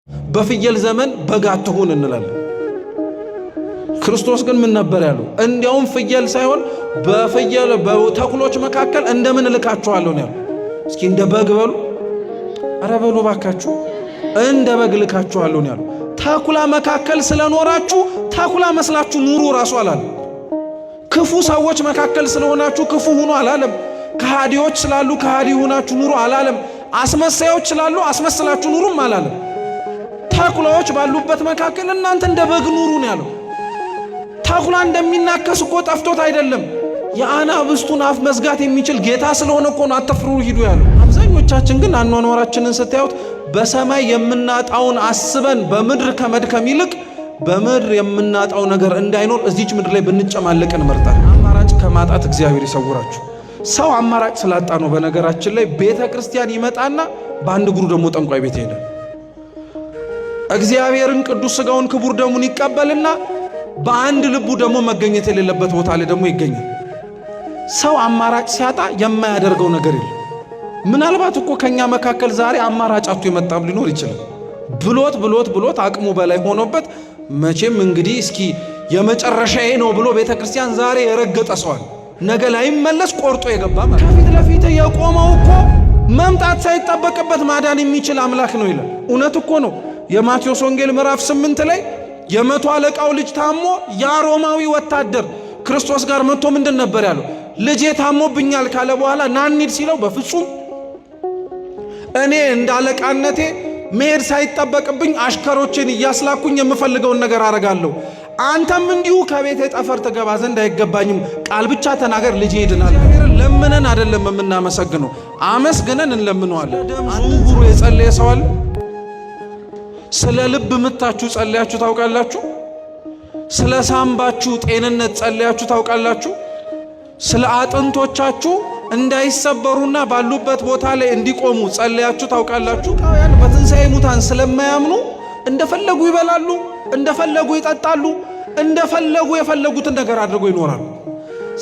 በፍየል ዘመን በግ አትሁን እንላለን። ክርስቶስ ግን ምን ነበር ያለው? እንዲያውም ፍየል ሳይሆን በፍየል በተኩሎች መካከል እንደምን እልካችኋለሁ ነው ያለው። እስኪ እንደ በግ በሉ፣ ኧረ በሉ ባካችሁ፣ እንደ በግ እልካችኋለሁ ነው ያለው። ተኩላ መካከል ስለኖራችሁ ተኩላ መስላችሁ ኑሩ ራሱ አላለም። ክፉ ሰዎች መካከል ስለሆናችሁ ክፉ ሁኑ አላለም። ከሃዲዎች ስላሉ ከሃዲ ሁናችሁ ኑሩ አላለም። አስመሳዮች ስላሉ አስመስላችሁ ኑሩም አላለም። ተኩላዎች ባሉበት መካከል እናንተ እንደ በግ ኑሩ ነው ያለው። ተኩላ እንደሚናከስ እኮ ጠፍቶት አይደለም። የአናብስቱን አፍ መዝጋት የሚችል ጌታ ስለሆነ እኮ ነው አትፍሩ ሂዱ ያለው። አብዛኞቻችን ግን አኗኗራችንን ስታዩት በሰማይ የምናጣውን አስበን በምድር ከመድከም ይልቅ በምድር የምናጣው ነገር እንዳይኖር እዚች ምድር ላይ ብንጨማለቅ እንመርጣለን። አማራጭ ከማጣት እግዚአብሔር ይሰውራችሁ። ሰው አማራጭ ስላጣ ነው። በነገራችን ላይ ቤተ ክርስቲያን ይመጣና በአንድ እግሩ ደግሞ ጠንቋይ ቤት ይሄዳል። እግዚአብሔርን ቅዱስ ሥጋውን ክቡር ደሙን ይቀበልና በአንድ ልቡ ደግሞ መገኘት የሌለበት ቦታ ላይ ደግሞ ይገኛል። ሰው አማራጭ ሲያጣ የማያደርገው ነገር የለም። ምናልባት እኮ ከኛ መካከል ዛሬ አማራጭ አጥቶ የመጣም ሊኖር ይችላል። ብሎት ብሎት ብሎት አቅሙ በላይ ሆኖበት መቼም እንግዲህ እስኪ የመጨረሻዬ ነው ብሎ ቤተ ክርስቲያን ዛሬ የረገጠ ሰዋል ነገ ላይመለስ ቆርጦ የገባ ማለት ከፊት ለፊት የቆመው እኮ መምጣት ሳይጠበቅበት ማዳን የሚችል አምላክ ነው ይላል። እውነት እኮ ነው። የማቴዎስ ወንጌል ምዕራፍ 8 ላይ የመቶ አለቃው ልጅ ታሞ ያ ሮማዊ ወታደር ክርስቶስ ጋር መጥቶ ምንድን ነበር ያለው? ልጄ ታሞብኛል ካለ በኋላ ና እንሂድ ሲለው በፍጹም እኔ እንደ አለቃነቴ መሄድ ሳይጠበቅብኝ አሽከሮቼን እያስላኩኝ የምፈልገውን ነገር አረጋለሁ። አንተም እንዲሁ ከቤቴ ጠፈር ትገባ ዘንድ አይገባኝም፣ ቃል ብቻ ተናገር ልጄ ይድናል። ለምነን አይደለም የምናመሰግነው፣ አመስግነን እንለምነዋለን። ደም ዝውውሩ የጸለየ ሰው አለ? ስለ ልብ ምታችሁ ጸልያችሁ ታውቃላችሁ? ስለ ሳምባችሁ ጤንነት ጸልያችሁ ታውቃላችሁ? ስለ አጥንቶቻችሁ እንዳይሰበሩና ባሉበት ቦታ ላይ እንዲቆሙ ጸልያችሁ ታውቃላችሁ? ቃውያን በትንሣኤ ሙታን ስለማያምኑ እንደፈለጉ ይበላሉ፣ እንደፈለጉ ይጠጣሉ፣ እንደፈለጉ የፈለጉትን ነገር አድርገው ይኖራሉ።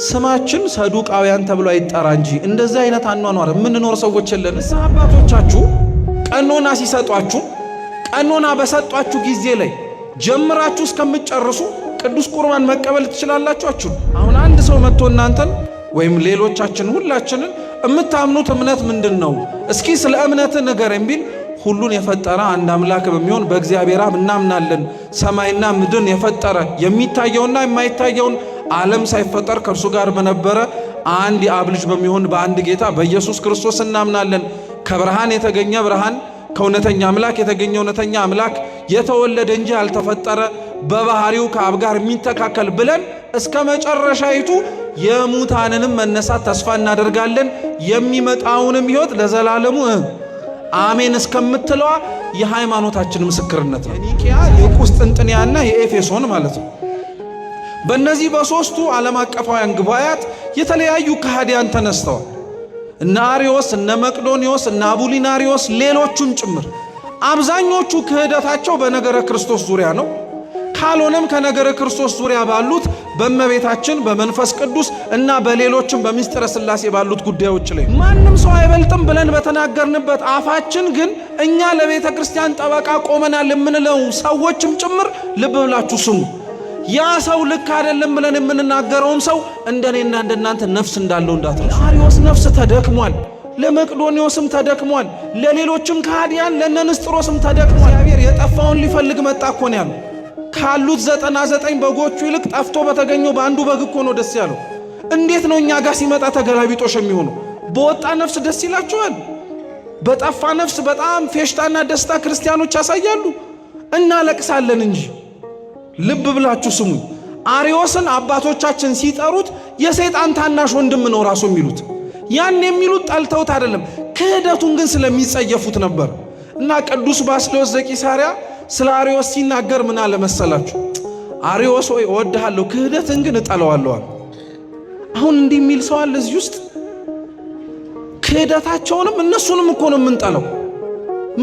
ስማችን ሰዱቃውያን ተብሎ አይጠራ እንጂ እንደዚህ አይነት አኗኗር የምንኖር ሰዎች የለን። አባቶቻችሁ ቀኖና ሲሰጧችሁ ቀኖና በሰጧችሁ ጊዜ ላይ ጀምራችሁ እስከምትጨርሱ ቅዱስ ቁርባን መቀበል ትችላላችሁ። አሁን አንድ ሰው መጥቶ እናንተን ወይም ሌሎቻችን ሁላችንን የምታምኑት እምነት ምንድን ነው? እስኪ ስለ እምነት ንገረን ቢል ሁሉን የፈጠረ አንድ አምላክ በሚሆን በእግዚአብሔር አብ እናምናለን። ሰማይና ምድርን የፈጠረ የሚታየውና የማይታየውን ዓለም ሳይፈጠር ከእርሱ ጋር በነበረ አንድ የአብ ልጅ በሚሆን በአንድ ጌታ በኢየሱስ ክርስቶስ እናምናለን። ከብርሃን የተገኘ ብርሃን ከእውነተኛ አምላክ የተገኘ እውነተኛ አምላክ የተወለደ እንጂ ያልተፈጠረ በባህሪው ከአብ ጋር የሚተካከል ብለን እስከ መጨረሻይቱ የሙታንንም መነሳት ተስፋ እናደርጋለን የሚመጣውንም ሕይወት ለዘላለሙ አሜን እስከምትለዋ የሃይማኖታችን ምስክርነት ነው። የኒቅያ የቁስጥንጥንያና የኤፌሶን ማለት ነው። በእነዚህ በሦስቱ ዓለም አቀፋውያን ጉባኤያት የተለያዩ ከሃዲያን ተነስተዋል። እነ አሪዮስ፣ እነ መቅዶኒዎስ፣ እነ አቡሊናሪዎስ ሌሎቹም ጭምር። አብዛኞቹ ክህደታቸው በነገረ ክርስቶስ ዙሪያ ነው። ካልሆነም ከነገረ ክርስቶስ ዙሪያ ባሉት በእመቤታችን በመንፈስ ቅዱስ እና በሌሎችም በምስጢረ ሥላሴ ባሉት ጉዳዮች ላይ ማንም ሰው አይበልጥም ብለን በተናገርንበት አፋችን ግን እኛ ለቤተ ክርስቲያን ጠበቃ ቆመናል የምንለው ሰዎችም ጭምር ልብ ብላችሁ ስሙ። ያ ሰው ልክ አይደለም ብለን የምንናገረውም ሰው እንደኔና እንደናንተ ነፍስ እንዳለው እንዳትረሱ። ለአርዮስ ነፍስ ተደክሟል፣ ለመቅዶኒዎስም ተደክሟል፣ ለሌሎችም ከሃዲያን ለነንስጥሮስም ተደክሟል። እግዚአብሔር የጠፋውን ሊፈልግ መጣ እኮ ነው ያለው። ካሉት 99 በጎቹ ይልቅ ጠፍቶ በተገኘው በአንዱ በግ እኮ ነው ደስ ያለው። እንዴት ነው እኛ ጋር ሲመጣ ተገላቢጦሽ የሚሆነው? በወጣ ነፍስ ደስ ይላችኋል? በጠፋ ነፍስ በጣም ፌሽታና ደስታ ክርስቲያኖች ያሳያሉ። እናለቅሳለን እንጂ። ልብ ብላችሁ ስሙኝ። አርዮስን አባቶቻችን ሲጠሩት የሰይጣን ታናሽ ወንድም ነው ራሱ የሚሉት። ያን የሚሉት ጠልተውት አይደለም፣ ክህደቱን ግን ስለሚጸየፉት ነበር። እና ቅዱስ ባስልዮስ ዘቂሳርያ ስለ አርዮስ ሲናገር ምን አለ መሰላችሁ? አርዮስ ሆይ እወድሃለሁ፣ ክህደትን ግን እጠለዋለሁ። አሁን እንዲህ የሚል ሰው አለ እዚህ ውስጥ። ክህደታቸውንም እነሱንም እኮ ነው የምንጠለው።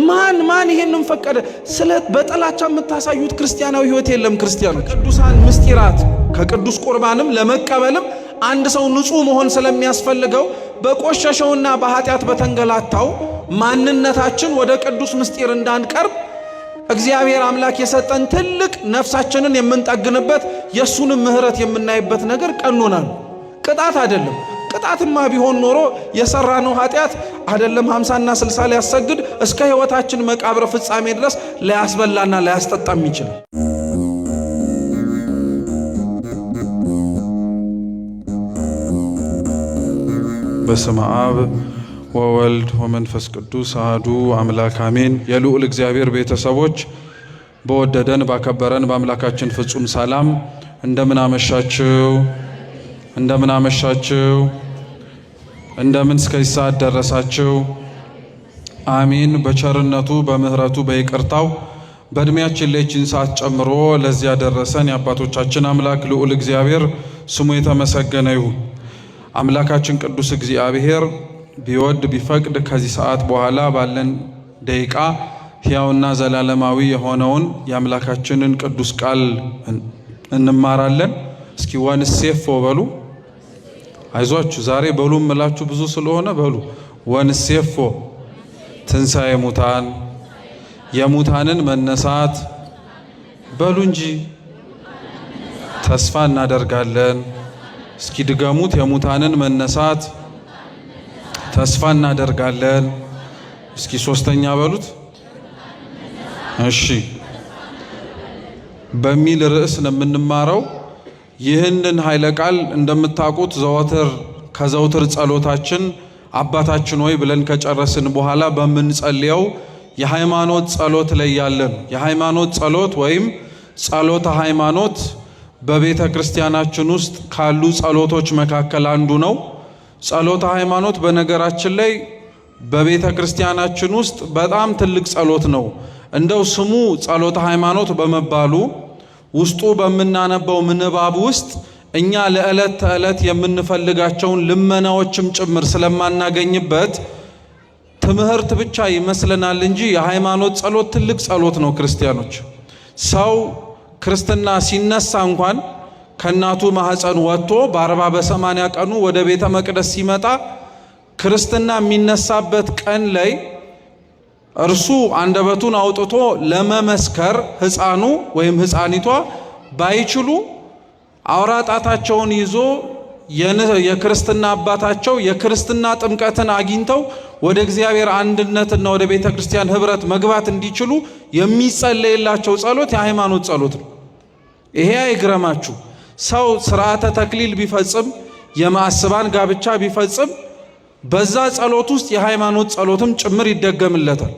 ማን ማን ይሄንን ፈቀደ? ስለ በጥላቻ የምታሳዩት ክርስቲያናዊ ሕይወት የለም። ክርስቲያኖች ቅዱሳን ምስጢራት ከቅዱስ ቁርባንም ለመቀበልም አንድ ሰው ንጹሕ መሆን ስለሚያስፈልገው በቆሸሸውና በኃጢአት በተንገላታው ማንነታችን ወደ ቅዱስ ምስጢር እንዳንቀርብ እግዚአብሔር አምላክ የሰጠን ትልቅ ነፍሳችንን የምንጠግንበት የእሱንም ምሕረት የምናይበት ነገር ቀኖና ነው። ቅጣት አይደለም። ቅጣትማ ቢሆን ኖሮ የሰራነው ኃጢአት አይደለም 50ና 60 ሊያሰግድ እስከ ሕይወታችን መቃብር ፍጻሜ ድረስ ሊያስበላና ሊያስጠጣም ይችላል። በስመ አብ ወወልድ ወመንፈስ ቅዱስ አህዱ አምላክ አሜን። የልዑል እግዚአብሔር ቤተሰቦች በወደደን ባከበረን በአምላካችን ፍጹም ሰላም እንደምን አመሻችሁ? እንደምን አመሻችሁ? እንደምን እስከዚህ ሰዓት ደረሳችሁ? አሚን። በቸርነቱ በምሕረቱ በይቅርታው በእድሜያችን ላይ ይህችን ሰዓት ጨምሮ ለዚያ ደረሰን የአባቶቻችን አምላክ ልዑል እግዚአብሔር ስሙ የተመሰገነ ይሁን። አምላካችን ቅዱስ እግዚአብሔር ቢወድ ቢፈቅድ ከዚህ ሰዓት በኋላ ባለን ደቂቃ ሕያውና ዘላለማዊ የሆነውን የአምላካችንን ቅዱስ ቃል እንማራለን። እስኪ ወንሴፎ በሉ። አይዟችሁ ዛሬ በሉ እምላችሁ ብዙ ስለሆነ በሉ። ወንሴፎ ትንሣኤ ሙታን፣ የሙታንን መነሳት በሉ እንጂ ተስፋ እናደርጋለን። እስኪ ድገሙት። የሙታንን መነሳት ተስፋ እናደርጋለን። እስኪ ሶስተኛ በሉት። እሺ በሚል ርዕስ ነው የምንማረው። ይህንን ኃይለ ቃል እንደምታውቁት ዘወትር ከዘውትር ጸሎታችን አባታችን ሆይ ብለን ከጨረስን በኋላ በምንጸልየው የሃይማኖት ጸሎት ላይ ያለን የሃይማኖት ጸሎት ወይም ጸሎተ ሃይማኖት በቤተ ክርስቲያናችን ውስጥ ካሉ ጸሎቶች መካከል አንዱ ነው። ጸሎተ ሃይማኖት በነገራችን ላይ በቤተ ክርስቲያናችን ውስጥ በጣም ትልቅ ጸሎት ነው። እንደው ስሙ ጸሎተ ሃይማኖት በመባሉ ውስጡ በምናነበው ምንባብ ውስጥ እኛ ለዕለት ተዕለት የምንፈልጋቸውን ልመናዎችም ጭምር ስለማናገኝበት ትምህርት ብቻ ይመስለናል እንጂ የሃይማኖት ጸሎት ትልቅ ጸሎት ነው። ክርስቲያኖች ሰው ክርስትና ሲነሳ እንኳን ከእናቱ ማህፀን ወጥቶ በ40 በ80 ቀኑ ወደ ቤተ መቅደስ ሲመጣ ክርስትና የሚነሳበት ቀን ላይ እርሱ አንደበቱን አውጥቶ ለመመስከር ሕፃኑ ወይም ሕፃኒቷ ባይችሉ አውራ ጣታቸውን ይዞ የክርስትና አባታቸው የክርስትና ጥምቀትን አግኝተው ወደ እግዚአብሔር አንድነትና ወደ ቤተ ክርስቲያን ኅብረት መግባት እንዲችሉ የሚጸለይላቸው ጸሎት የሃይማኖት ጸሎት ነው። ይሄ አይግረማችሁ። ሰው ስርዓተ ተክሊል ቢፈጽም የማስባን ጋብቻ ቢፈጽም በዛ ጸሎት ውስጥ የሃይማኖት ጸሎትም ጭምር ይደገምለታል።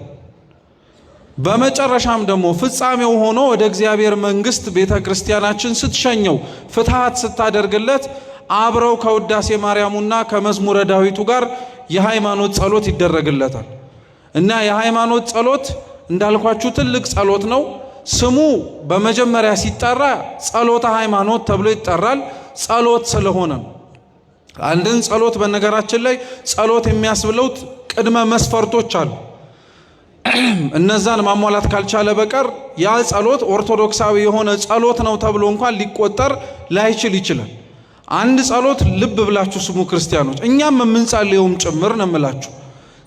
በመጨረሻም ደግሞ ፍጻሜው ሆኖ ወደ እግዚአብሔር መንግስት ቤተ ክርስቲያናችን ስትሸኘው ፍትሐት ስታደርግለት አብረው ከውዳሴ ማርያሙና ከመዝሙረ ዳዊቱ ጋር የሃይማኖት ጸሎት ይደረግለታል። እና የሃይማኖት ጸሎት እንዳልኳችሁ ትልቅ ጸሎት ነው። ስሙ በመጀመሪያ ሲጠራ ጸሎተ ሃይማኖት ተብሎ ይጠራል። ጸሎት ስለሆነ ነው። አንድን ጸሎት በነገራችን ላይ ጸሎት የሚያስብለውት ቅድመ መስፈርቶች አሉ። እነዛን ማሟላት ካልቻለ በቀር ያ ጸሎት ኦርቶዶክሳዊ የሆነ ጸሎት ነው ተብሎ እንኳን ሊቆጠር ላይችል ይችላል። አንድ ጸሎት ልብ ብላችሁ ስሙ ክርስቲያኖች፣ እኛም የምንጸልየውም ጭምር ነው የምላችሁ።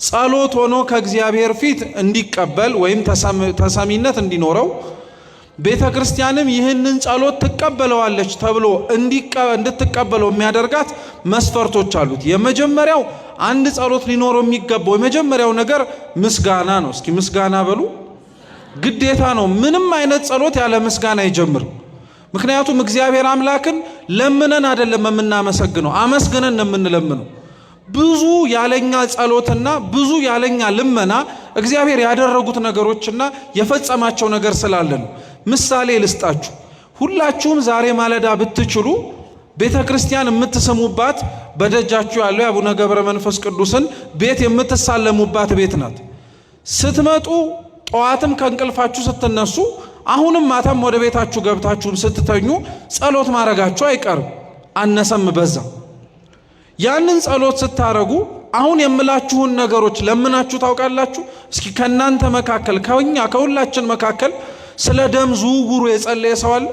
ጸሎት ሆኖ ከእግዚአብሔር ፊት እንዲቀበል ወይም ተሰሚነት እንዲኖረው ቤተ ክርስቲያንም ይህንን ጸሎት ትቀበለዋለች ተብሎ እንድትቀበለው የሚያደርጋት መስፈርቶች አሉት። የመጀመሪያው አንድ ጸሎት ሊኖረው የሚገባው የመጀመሪያው ነገር ምስጋና ነው። እስኪ ምስጋና በሉ። ግዴታ ነው። ምንም አይነት ጸሎት ያለ ምስጋና አይጀምርም። ምክንያቱም እግዚአብሔር አምላክን ለምነን አይደለም የምናመሰግነው፣ አመስግነን ነው የምንለምነው። ብዙ ያለኛ ጸሎትና ብዙ ያለኛ ልመና እግዚአብሔር ያደረጉት ነገሮችና የፈጸማቸው ነገር ስላለ ነው። ምሳሌ ልስጣችሁ። ሁላችሁም ዛሬ ማለዳ ብትችሉ ቤተ ክርስቲያን የምትስሙባት በደጃችሁ ያለው የአቡነ ገብረ መንፈስ ቅዱስን ቤት የምትሳለሙባት ቤት ናት። ስትመጡ ጠዋትም ከእንቅልፋችሁ ስትነሱ፣ አሁንም ማታም ወደ ቤታችሁ ገብታችሁም ስትተኙ ጸሎት ማድረጋችሁ አይቀርም፣ አነሰም በዛ። ያንን ጸሎት ስታረጉ አሁን የምላችሁን ነገሮች ለምናችሁ ታውቃላችሁ? እስኪ ከእናንተ መካከል ከኛ ከሁላችን መካከል ስለ ደም ዝውውሩ የጸለየ ሰው አለ?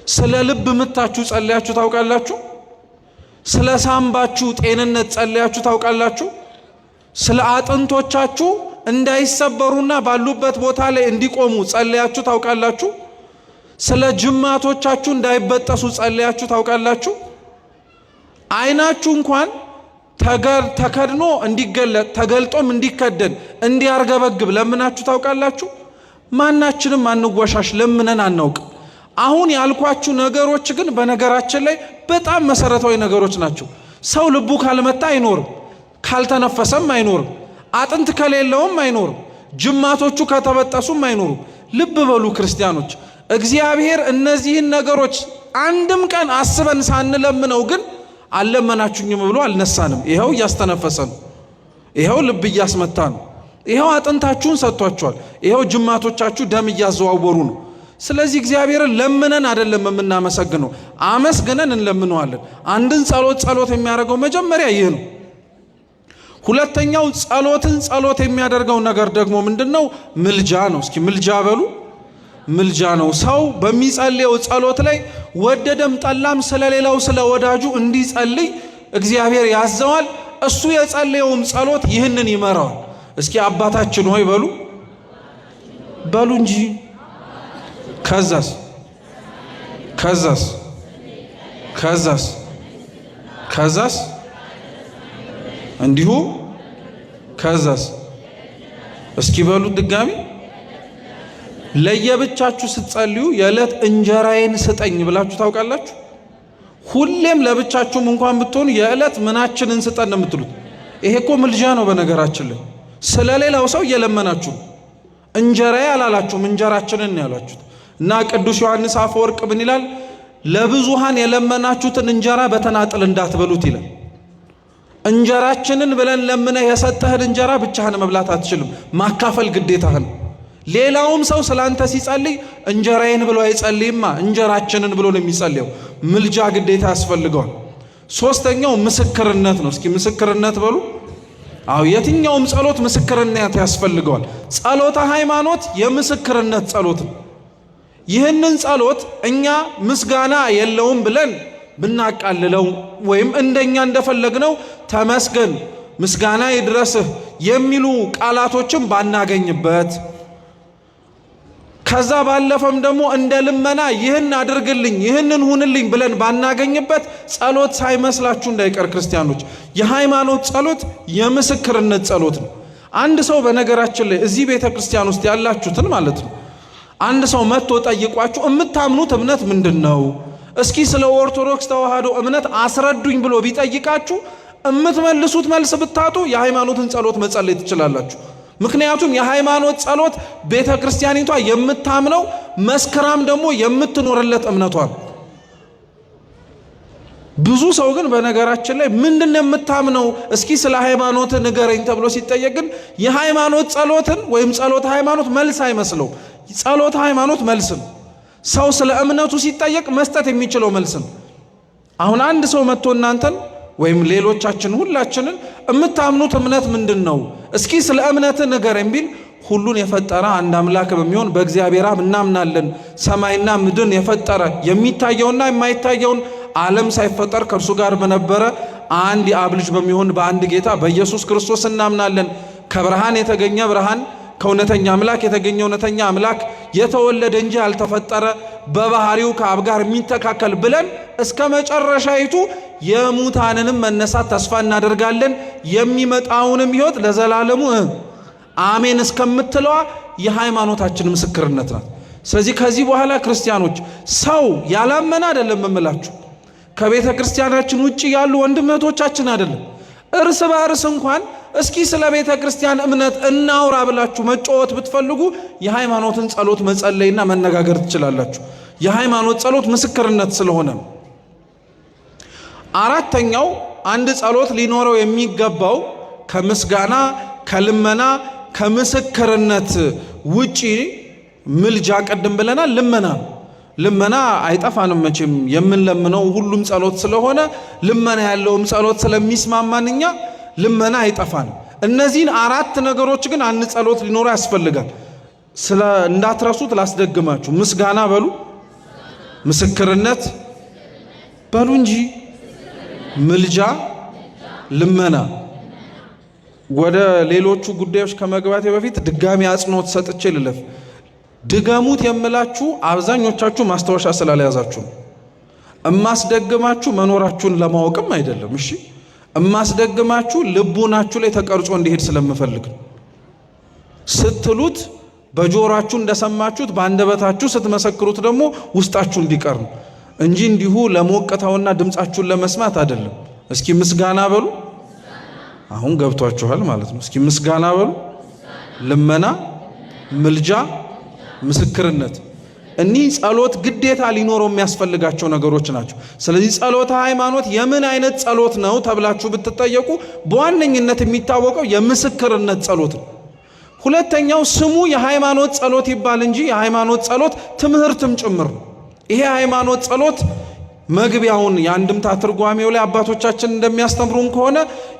ስለ ልብ ምታችሁ ጸለያችሁ ታውቃላችሁ? ስለ ሳምባችሁ ጤንነት ጸለያችሁ ታውቃላችሁ? ስለ አጥንቶቻችሁ እንዳይሰበሩና ባሉበት ቦታ ላይ እንዲቆሙ ጸልያችሁ ታውቃላችሁ? ስለ ጅማቶቻችሁ እንዳይበጠሱ ጸልያችሁ ታውቃላችሁ? ዓይናችሁ እንኳን ተከድኖ እንዲገለጥ ተገልጦም እንዲከደን እንዲያርገበግብ ለምናችሁ ታውቃላችሁ? ማናችንም አንጓሻሽ ለምነን አናውቅም። አሁን ያልኳችሁ ነገሮች ግን በነገራችን ላይ በጣም መሰረታዊ ነገሮች ናቸው። ሰው ልቡ ካልመታ አይኖርም፣ ካልተነፈሰም አይኖርም፣ አጥንት ከሌለውም አይኖርም፣ ጅማቶቹ ከተበጠሱም አይኖሩም። ልብ በሉ ክርስቲያኖች፣ እግዚአብሔር እነዚህን ነገሮች አንድም ቀን አስበን ሳንለምነው ግን አልለመናችሁኝም ብሎ አልነሳንም። ይኸው እያስተነፈሰ ነው። ይኸው ልብ እያስመታ ነው። ይኸው አጥንታችሁን ሰጥቷችኋል። ይኸው ጅማቶቻችሁ ደም እያዘዋወሩ ነው። ስለዚህ እግዚአብሔርን ለምነን አይደለም የምናመሰግነው፣ አመስግነን እንለምነዋለን። አንድን ጸሎት ጸሎት የሚያደርገው መጀመሪያ ይህ ነው። ሁለተኛው ጸሎትን ጸሎት የሚያደርገው ነገር ደግሞ ምንድን ነው? ምልጃ ነው። እስኪ ምልጃ በሉ። ምልጃ ነው። ሰው በሚጸልየው ጸሎት ላይ ወደደም ጠላም ስለሌላው ስለ ወዳጁ እንዲጸልይ እግዚአብሔር ያዘዋል። እሱ የጸለየውም ጸሎት ይህንን ይመራዋል። እስኪ አባታችን ሆይ በሉ በሉ እንጂ። ከዛስ ከዛስ ከዛስ ከዛስ እንዲሁ ከዛስ እስኪ በሉ ድጋሚ። ለየብቻችሁ ስትጸልዩ የዕለት እንጀራዬን ስጠኝ ብላችሁ ታውቃላችሁ? ሁሌም ለብቻችሁም እንኳን ብትሆኑ የዕለት ምናችንን ስጠን ነው የምትሉት። ይሄ እኮ ምልጃ ነው። በነገራችን ላይ ስለ ሌላው ሰው እየለመናችሁ ነው። እንጀራዬ አላላችሁም፣ እንጀራችንን ነው ያላችሁት። እና ቅዱስ ዮሐንስ አፈወርቅ ምን ይላል? ለብዙሃን የለመናችሁትን እንጀራ በተናጥል እንዳትበሉት ይላል። እንጀራችንን ብለን ለምነህ የሰጠህን እንጀራ ብቻህን መብላት አትችልም፣ ማካፈል ግዴታህን። ሌላውም ሰው ስላንተ ሲጸልይ እንጀራዬን ብሎ አይጸልይማ፣ እንጀራችንን ብሎ ነው የሚጸልየው። ምልጃ ግዴታ ያስፈልገዋል። ሶስተኛው ምስክርነት ነው። እስኪ ምስክርነት በሉ። አዎ የትኛውም ጸሎት ምስክርነት ያስፈልገዋል። ጸሎተ ሃይማኖት የምስክርነት ጸሎት ነው። ይህንን ጸሎት እኛ ምስጋና የለውም ብለን ብናቃልለው ወይም እንደኛ እንደፈለግነው ተመስገን ምስጋና ይድረስህ የሚሉ ቃላቶችን ባናገኝበት፣ ከዛ ባለፈም ደግሞ እንደ ልመና ይህን አድርግልኝ ይህንን ሁንልኝ ብለን ባናገኝበት ጸሎት ሳይመስላችሁ እንዳይቀር ክርስቲያኖች፣ የሃይማኖት ጸሎት የምስክርነት ጸሎት ነው። አንድ ሰው በነገራችን ላይ እዚህ ቤተ ክርስቲያን ውስጥ ያላችሁትን ማለት ነው፣ አንድ ሰው መጥቶ ጠይቋችሁ የምታምኑት እምነት ምንድን ነው? እስኪ ስለ ኦርቶዶክስ ተዋህዶ እምነት አስረዱኝ ብሎ ቢጠይቃችሁ የምትመልሱት መልስ ብታጡ የሃይማኖትን ጸሎት መጸለይ ትችላላችሁ። ምክንያቱም የሃይማኖት ጸሎት ቤተ ክርስቲያኒቷ የምታምነው መስክራም ደግሞ የምትኖርለት እምነቷ ነው። ብዙ ሰው ግን በነገራችን ላይ ምንድን ነው የምታምነው እስኪ ስለ ሃይማኖት ንገረኝ ተብሎ ሲጠየቅ ግን የሃይማኖት ጸሎትን ወይም ጸሎት ሃይማኖት መልስ አይመስለው። ጸሎት ሃይማኖት መልስ ነው። ሰው ስለ እምነቱ ሲጠየቅ መስጠት የሚችለው መልስ ነው። አሁን አንድ ሰው መጥቶ እናንተን ወይም ሌሎቻችን ሁላችንን የምታምኑት እምነት ምንድን ነው እስኪ ስለ እምነት ንገረኝ ቢል ሁሉን የፈጠረ አንድ አምላክ በሚሆን በእግዚአብሔር አብ እናምናለን። ሰማይና ምድርን የፈጠረ የሚታየውና የማይታየውን ዓለም ሳይፈጠር ከእርሱ ጋር በነበረ አንድ የአብ ልጅ በሚሆን በአንድ ጌታ በኢየሱስ ክርስቶስ እናምናለን። ከብርሃን የተገኘ ብርሃን፣ ከእውነተኛ አምላክ የተገኘ እውነተኛ አምላክ፣ የተወለደ እንጂ ያልተፈጠረ፣ በባህሪው ከአብ ጋር የሚተካከል ብለን እስከ መጨረሻይቱ የሙታንንም መነሳት ተስፋ እናደርጋለን፣ የሚመጣውንም ሕይወት ለዘላለሙ አሜን እስከምትለዋ የሃይማኖታችን ምስክርነት ናት። ስለዚህ ከዚህ በኋላ ክርስቲያኖች ሰው ያላመነ አይደለም የምላችሁ፣ ከቤተ ክርስቲያናችን ውጭ ያሉ ወንድም እህቶቻችን አይደለም፣ እርስ በእርስ እንኳን እስኪ ስለ ቤተ ክርስቲያን እምነት እናውራ ብላችሁ መጫወት ብትፈልጉ የሃይማኖትን ጸሎት መጸለይና መነጋገር ትችላላችሁ። የሃይማኖት ጸሎት ምስክርነት ስለሆነ። አራተኛው አንድ ጸሎት ሊኖረው የሚገባው ከምስጋና ከልመና ከምስክርነት ውጪ ምልጃ ቀድም ብለናል። ልመና ልመና አይጠፋንም መቼም የምንለምነው ሁሉም ጸሎት ስለሆነ ልመና ያለውም ጸሎት ስለሚስማማን እኛ ልመና አይጠፋንም። እነዚህን አራት ነገሮች ግን አንድ ጸሎት ሊኖረው ያስፈልጋል። ስለ እንዳትረሱት ላስደግማችሁ። ምስጋና በሉ፣ ምስክርነት በሉ እንጂ ምልጃ፣ ልመና። ወደ ሌሎቹ ጉዳዮች ከመግባቴ በፊት ድጋሚ አጽንኦት ሰጥቼ ልለፍ። ድገሙት የምላችሁ አብዛኞቻችሁ ማስታወሻ ስላልያዛችሁ ነው። እማስደግማችሁ መኖራችሁን ለማወቅም አይደለም። እሺ፣ እማስደግማችሁ ልቡናችሁ ላይ ተቀርጾ እንዲሄድ ስለምፈልግ ነው። ስትሉት በጆሯችሁ እንደሰማችሁት በአንደበታችሁ ስትመሰክሩት ደግሞ ውስጣችሁ እንዲቀር ነው እንጂ እንዲሁ ለሞቅታውና ድምፃችሁን ለመስማት አይደለም። እስኪ ምስጋና በሉ። አሁን ገብቷችኋል ማለት ነው። እስኪ ምስጋና በሉ። ልመና፣ ምልጃ፣ ምስክርነት እኒህ ጸሎት ግዴታ ሊኖረው የሚያስፈልጋቸው ነገሮች ናቸው። ስለዚህ ጸሎተ ሃይማኖት የምን አይነት ጸሎት ነው ተብላችሁ ብትጠየቁ በዋነኝነት የሚታወቀው የምስክርነት ጸሎት ነው። ሁለተኛው ስሙ የሃይማኖት ጸሎት ይባል እንጂ የሃይማኖት ጸሎት ትምህርትም ጭምር ነው። ይሄ ሃይማኖት ጸሎት መግቢያውን የአንድምታ ትርጓሜው ላይ አባቶቻችን እንደሚያስተምሩን ከሆነ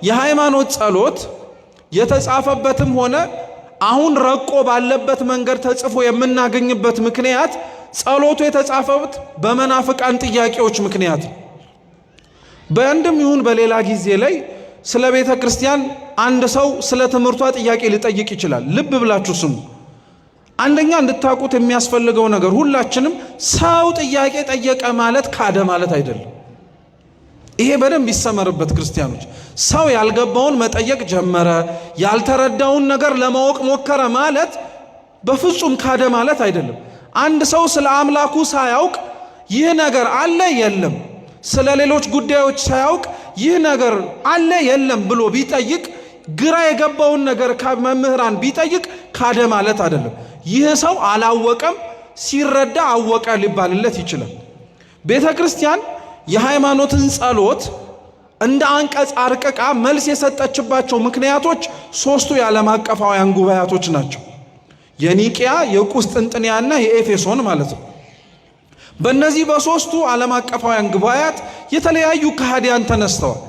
የሃይማኖት ጸሎት የተጻፈበትም ሆነ አሁን ረቆ ባለበት መንገድ ተጽፎ የምናገኝበት ምክንያት ጸሎቱ የተጻፈበት በመናፍቃን ጥያቄዎች ምክንያት ነው። በአንድም ይሁን በሌላ ጊዜ ላይ ስለ ቤተ ክርስቲያን አንድ ሰው ስለ ትምህርቷ ጥያቄ ሊጠይቅ ይችላል። ልብ ብላችሁ ስሙ። አንደኛ እንድታውቁት የሚያስፈልገው ነገር ሁላችንም ሰው ጥያቄ ጠየቀ ማለት ካደ ማለት አይደለም። ይሄ በደንብ ይሰመርበት ክርስቲያኖች። ሰው ያልገባውን መጠየቅ ጀመረ፣ ያልተረዳውን ነገር ለማወቅ ሞከረ ማለት በፍጹም ካደ ማለት አይደለም። አንድ ሰው ስለ አምላኩ ሳያውቅ ይህ ነገር አለ የለም፣ ስለ ሌሎች ጉዳዮች ሳያውቅ ይህ ነገር አለ የለም ብሎ ቢጠይቅ፣ ግራ የገባውን ነገር ከመምህራን ቢጠይቅ ካደ ማለት አይደለም። ይህ ሰው አላወቀም፣ ሲረዳ አወቀ ሊባልለት ይችላል። ቤተ ክርስቲያን የሃይማኖትን ጸሎት እንደ አንቀጽ አርቅቃ መልስ የሰጠችባቸው ምክንያቶች ሶስቱ የዓለም አቀፋውያን ጉባኤያቶች ናቸው። የኒቅያ፣ የቁስጥንጥንያና የኤፌሶን ማለት ነው። በእነዚህ በሶስቱ ዓለም አቀፋውያን ጉባኤያት የተለያዩ ከሃዲያን ተነስተዋል።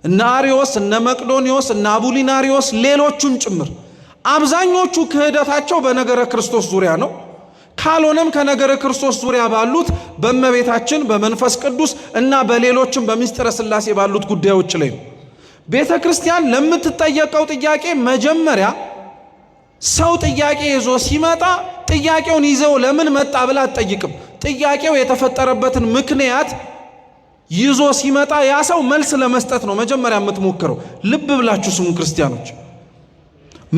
እነ አሪዮስ፣ እነ መቅዶኒዎስ፣ እነ አቡሊናሪዎስ ሌሎቹም ጭምር። አብዛኞቹ ክህደታቸው በነገረ ክርስቶስ ዙሪያ ነው። ካልሆነም ከነገረ ክርስቶስ ዙሪያ ባሉት በእመቤታችን በመንፈስ ቅዱስ እና በሌሎችም በምስጢረ ሥላሴ ባሉት ጉዳዮች ላይ ነው። ቤተ ክርስቲያን ለምትጠየቀው ጥያቄ መጀመሪያ ሰው ጥያቄ ይዞ ሲመጣ ጥያቄውን ይዘው ለምን መጣ ብላ አትጠይቅም። ጥያቄው የተፈጠረበትን ምክንያት ይዞ ሲመጣ ያ ሰው መልስ ለመስጠት ነው መጀመሪያ የምትሞክረው። ልብ ብላችሁ ስሙ ክርስቲያኖች።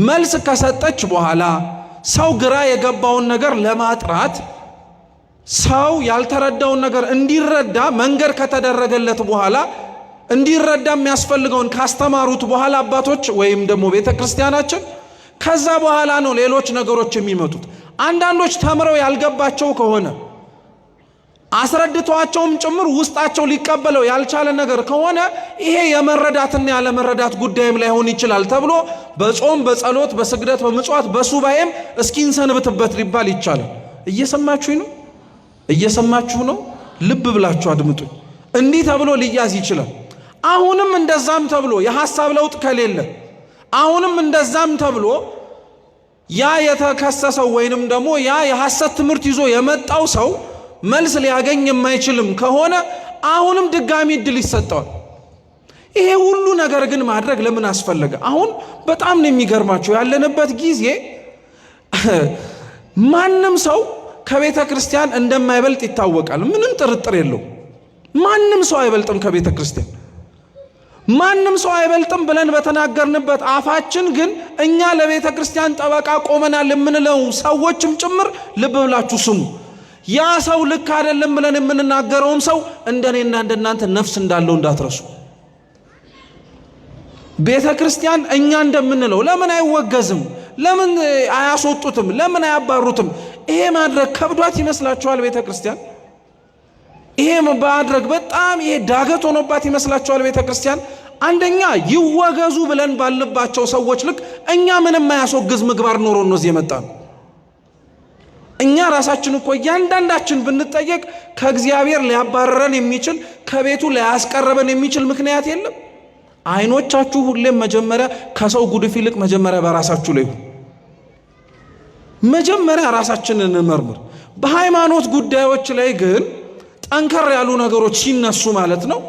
መልስ ከሰጠች በኋላ ሰው ግራ የገባውን ነገር ለማጥራት፣ ሰው ያልተረዳውን ነገር እንዲረዳ መንገድ ከተደረገለት በኋላ፣ እንዲረዳ የሚያስፈልገውን ካስተማሩት በኋላ አባቶች ወይም ደግሞ ቤተ ክርስቲያናችን ከዛ በኋላ ነው ሌሎች ነገሮች የሚመጡት። አንዳንዶች ተምረው ያልገባቸው ከሆነ፣ አስረድተዋቸውም ጭምር ውስጣቸው ሊቀበለው ያልቻለ ነገር ከሆነ ይሄ የመረዳትና ያለመረዳት ጉዳይም ላይሆን ይችላል ተብሎ በጾም፣ በጸሎት፣ በስግደት፣ በምጽዋት፣ በሱባኤም እስኪንሰንብትበት ሊባል ይቻላል። እየሰማችሁ ነው? እየሰማችሁ ነው? ልብ ብላችሁ አድምጡኝ። እንዲህ ተብሎ ሊያዝ ይችላል። አሁንም እንደዛም ተብሎ የሐሳብ ለውጥ ከሌለ፣ አሁንም እንደዛም ተብሎ ያ የተከሰሰው ወይንም ደግሞ ያ የሐሰት ትምህርት ይዞ የመጣው ሰው መልስ ሊያገኝ የማይችልም ከሆነ አሁንም ድጋሚ እድል ይሰጠዋል። ይሄ ሁሉ ነገር ግን ማድረግ ለምን አስፈለገ? አሁን በጣም ነው የሚገርማቸው ያለንበት ጊዜ ማንም ሰው ከቤተ ክርስቲያን እንደማይበልጥ ይታወቃል። ምንም ጥርጥር የለው። ማንም ሰው አይበልጥም ከቤተ ክርስቲያን። ማንም ሰው አይበልጥም ብለን በተናገርንበት አፋችን ግን እኛ ለቤተ ክርስቲያን ጠበቃ ቆመናል የምንለው ሰዎችም ጭምር ልብ ብላችሁ ስሙ። ያ ሰው ልክ አይደለም ብለን የምንናገረውም ሰው እንደኔና እንደናንተ ነፍስ እንዳለው እንዳትረሱ። ቤተ ክርስቲያን እኛ እንደምንለው ለምን አይወገዝም? ለምን አያስወጡትም? ለምን አያባሩትም? ይሄ ማድረግ ከብዷት ይመስላችኋል? ቤተ ክርስቲያን ይሄ ማድረግ በጣም ይሄ ዳገት ሆኖባት ይመስላችኋል? ቤተ ክርስቲያን አንደኛ ይወገዙ ብለን ባልባቸው ሰዎች ልክ እኛ ምንም የማያስወግዝ ምግባር ኖሮ ነው እዚህ የመጣ ነው። እኛ ራሳችን እኮ እያንዳንዳችን ብንጠየቅ ከእግዚአብሔር ሊያባረረን የሚችል፣ ከቤቱ ሊያስቀርበን የሚችል ምክንያት የለም። አይኖቻችሁ ሁሌም መጀመሪያ ከሰው ጉድፍ ይልቅ መጀመሪያ በራሳችሁ ላይ ይሁን። መጀመሪያ ራሳችንን እንመርምር። በሃይማኖት ጉዳዮች ላይ ግን ጠንከር ያሉ ነገሮች ሲነሱ ማለት ነው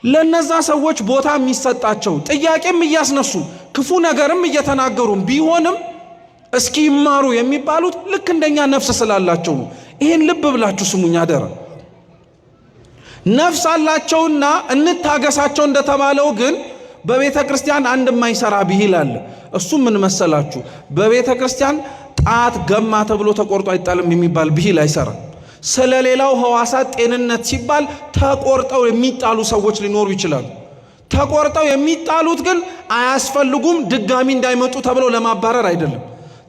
ለነዛ ሰዎች ቦታ የሚሰጣቸው ጥያቄም እያስነሱ ክፉ ነገርም እየተናገሩም ቢሆንም እስኪ ይማሩ የሚባሉት ልክ እንደኛ ነፍስ ስላላቸው ነው። ይህን ልብ ብላችሁ ስሙኝ አደራ። ነፍስ አላቸውና እንታገሳቸው እንደተባለው ግን በቤተ ክርስቲያን አንድ የማይሰራ ብሂል አለ። እሱ ምን መሰላችሁ? በቤተ ክርስቲያን ጣት ገማ ተብሎ ተቆርጦ አይጣልም የሚባል ብሂል አይሰራም። ስለሌላው ሕዋሳት ጤንነት ሲባል ተቆርጠው የሚጣሉ ሰዎች ሊኖሩ ይችላሉ። ተቆርጠው የሚጣሉት ግን አያስፈልጉም፣ ድጋሚ እንዳይመጡ ተብለው ለማባረር አይደለም።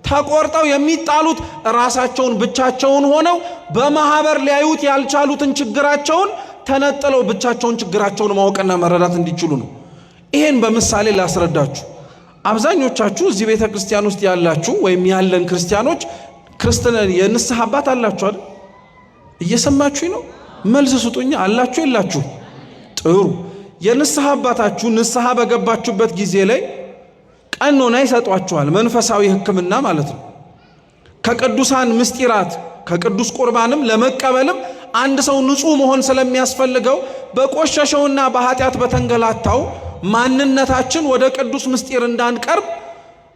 ተቆርጠው የሚጣሉት ራሳቸውን ብቻቸውን ሆነው በማህበር ሊያዩት ያልቻሉትን ችግራቸውን ተነጥለው ብቻቸውን ችግራቸውን ማወቅና መረዳት እንዲችሉ ነው። ይሄን በምሳሌ ላስረዳችሁ። አብዛኞቻችሁ እዚህ ቤተ ክርስቲያን ውስጥ ያላችሁ ወይም ያለን ክርስቲያኖች ክርስትና የንስሐ አባት አላችሁ አይደል? እየሰማችሁኝ ነው? መልስ ስጡኝ። አላችሁ የላችሁ? ጥሩ። የንስሐ አባታችሁ ንስሐ በገባችሁበት ጊዜ ላይ ቀኖና ይሰጧችኋል። መንፈሳዊ ሕክምና ማለት ነው። ከቅዱሳን ምስጢራት ከቅዱስ ቁርባንም ለመቀበልም አንድ ሰው ንጹሕ መሆን ስለሚያስፈልገው በቆሸሸውና በኃጢአት በተንገላታው ማንነታችን ወደ ቅዱስ ምስጢር እንዳንቀርብ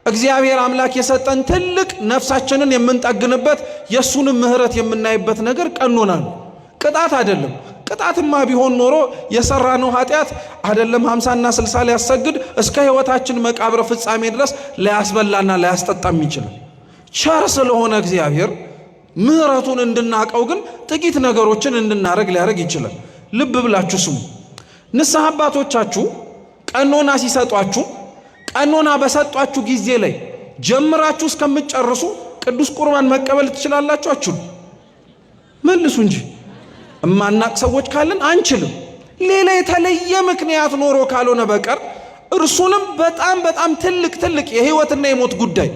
እግዚአብሔር አምላክ የሰጠን ትልቅ ነፍሳችንን የምንጠግንበት የእሱንም ምሕረት የምናይበት ነገር ቀኖና ነው። ቅጣት አይደለም። ቅጣትማ ቢሆን ኖሮ የሰራነው ኃጢአት አይደለም 50ና 60 ሊያሰግድ እስከ ሕይወታችን መቃብር ፍጻሜ ድረስ ሊያስበላና ሊያስጠጣም ይችላል። ቸር ስለሆነ እግዚአብሔር ምሕረቱን እንድናቀው ግን ጥቂት ነገሮችን እንድናደርግ ሊያደርግ ይችላል። ልብ ብላችሁ ስሙ። ንስሐ አባቶቻችሁ ቀኖና ሲሰጧችሁ ቀኖና በሰጧችሁ ጊዜ ላይ ጀምራችሁ እስከምትጨርሱ ቅዱስ ቁርባን መቀበል ትችላላችሁ? አችሉ? መልሱ እንጂ እማናቅ ሰዎች ካለን አንችልም። ሌላ የተለየ ምክንያት ኖሮ ካልሆነ በቀር እርሱንም በጣም በጣም ትልቅ ትልቅ የህይወትና የሞት ጉዳይ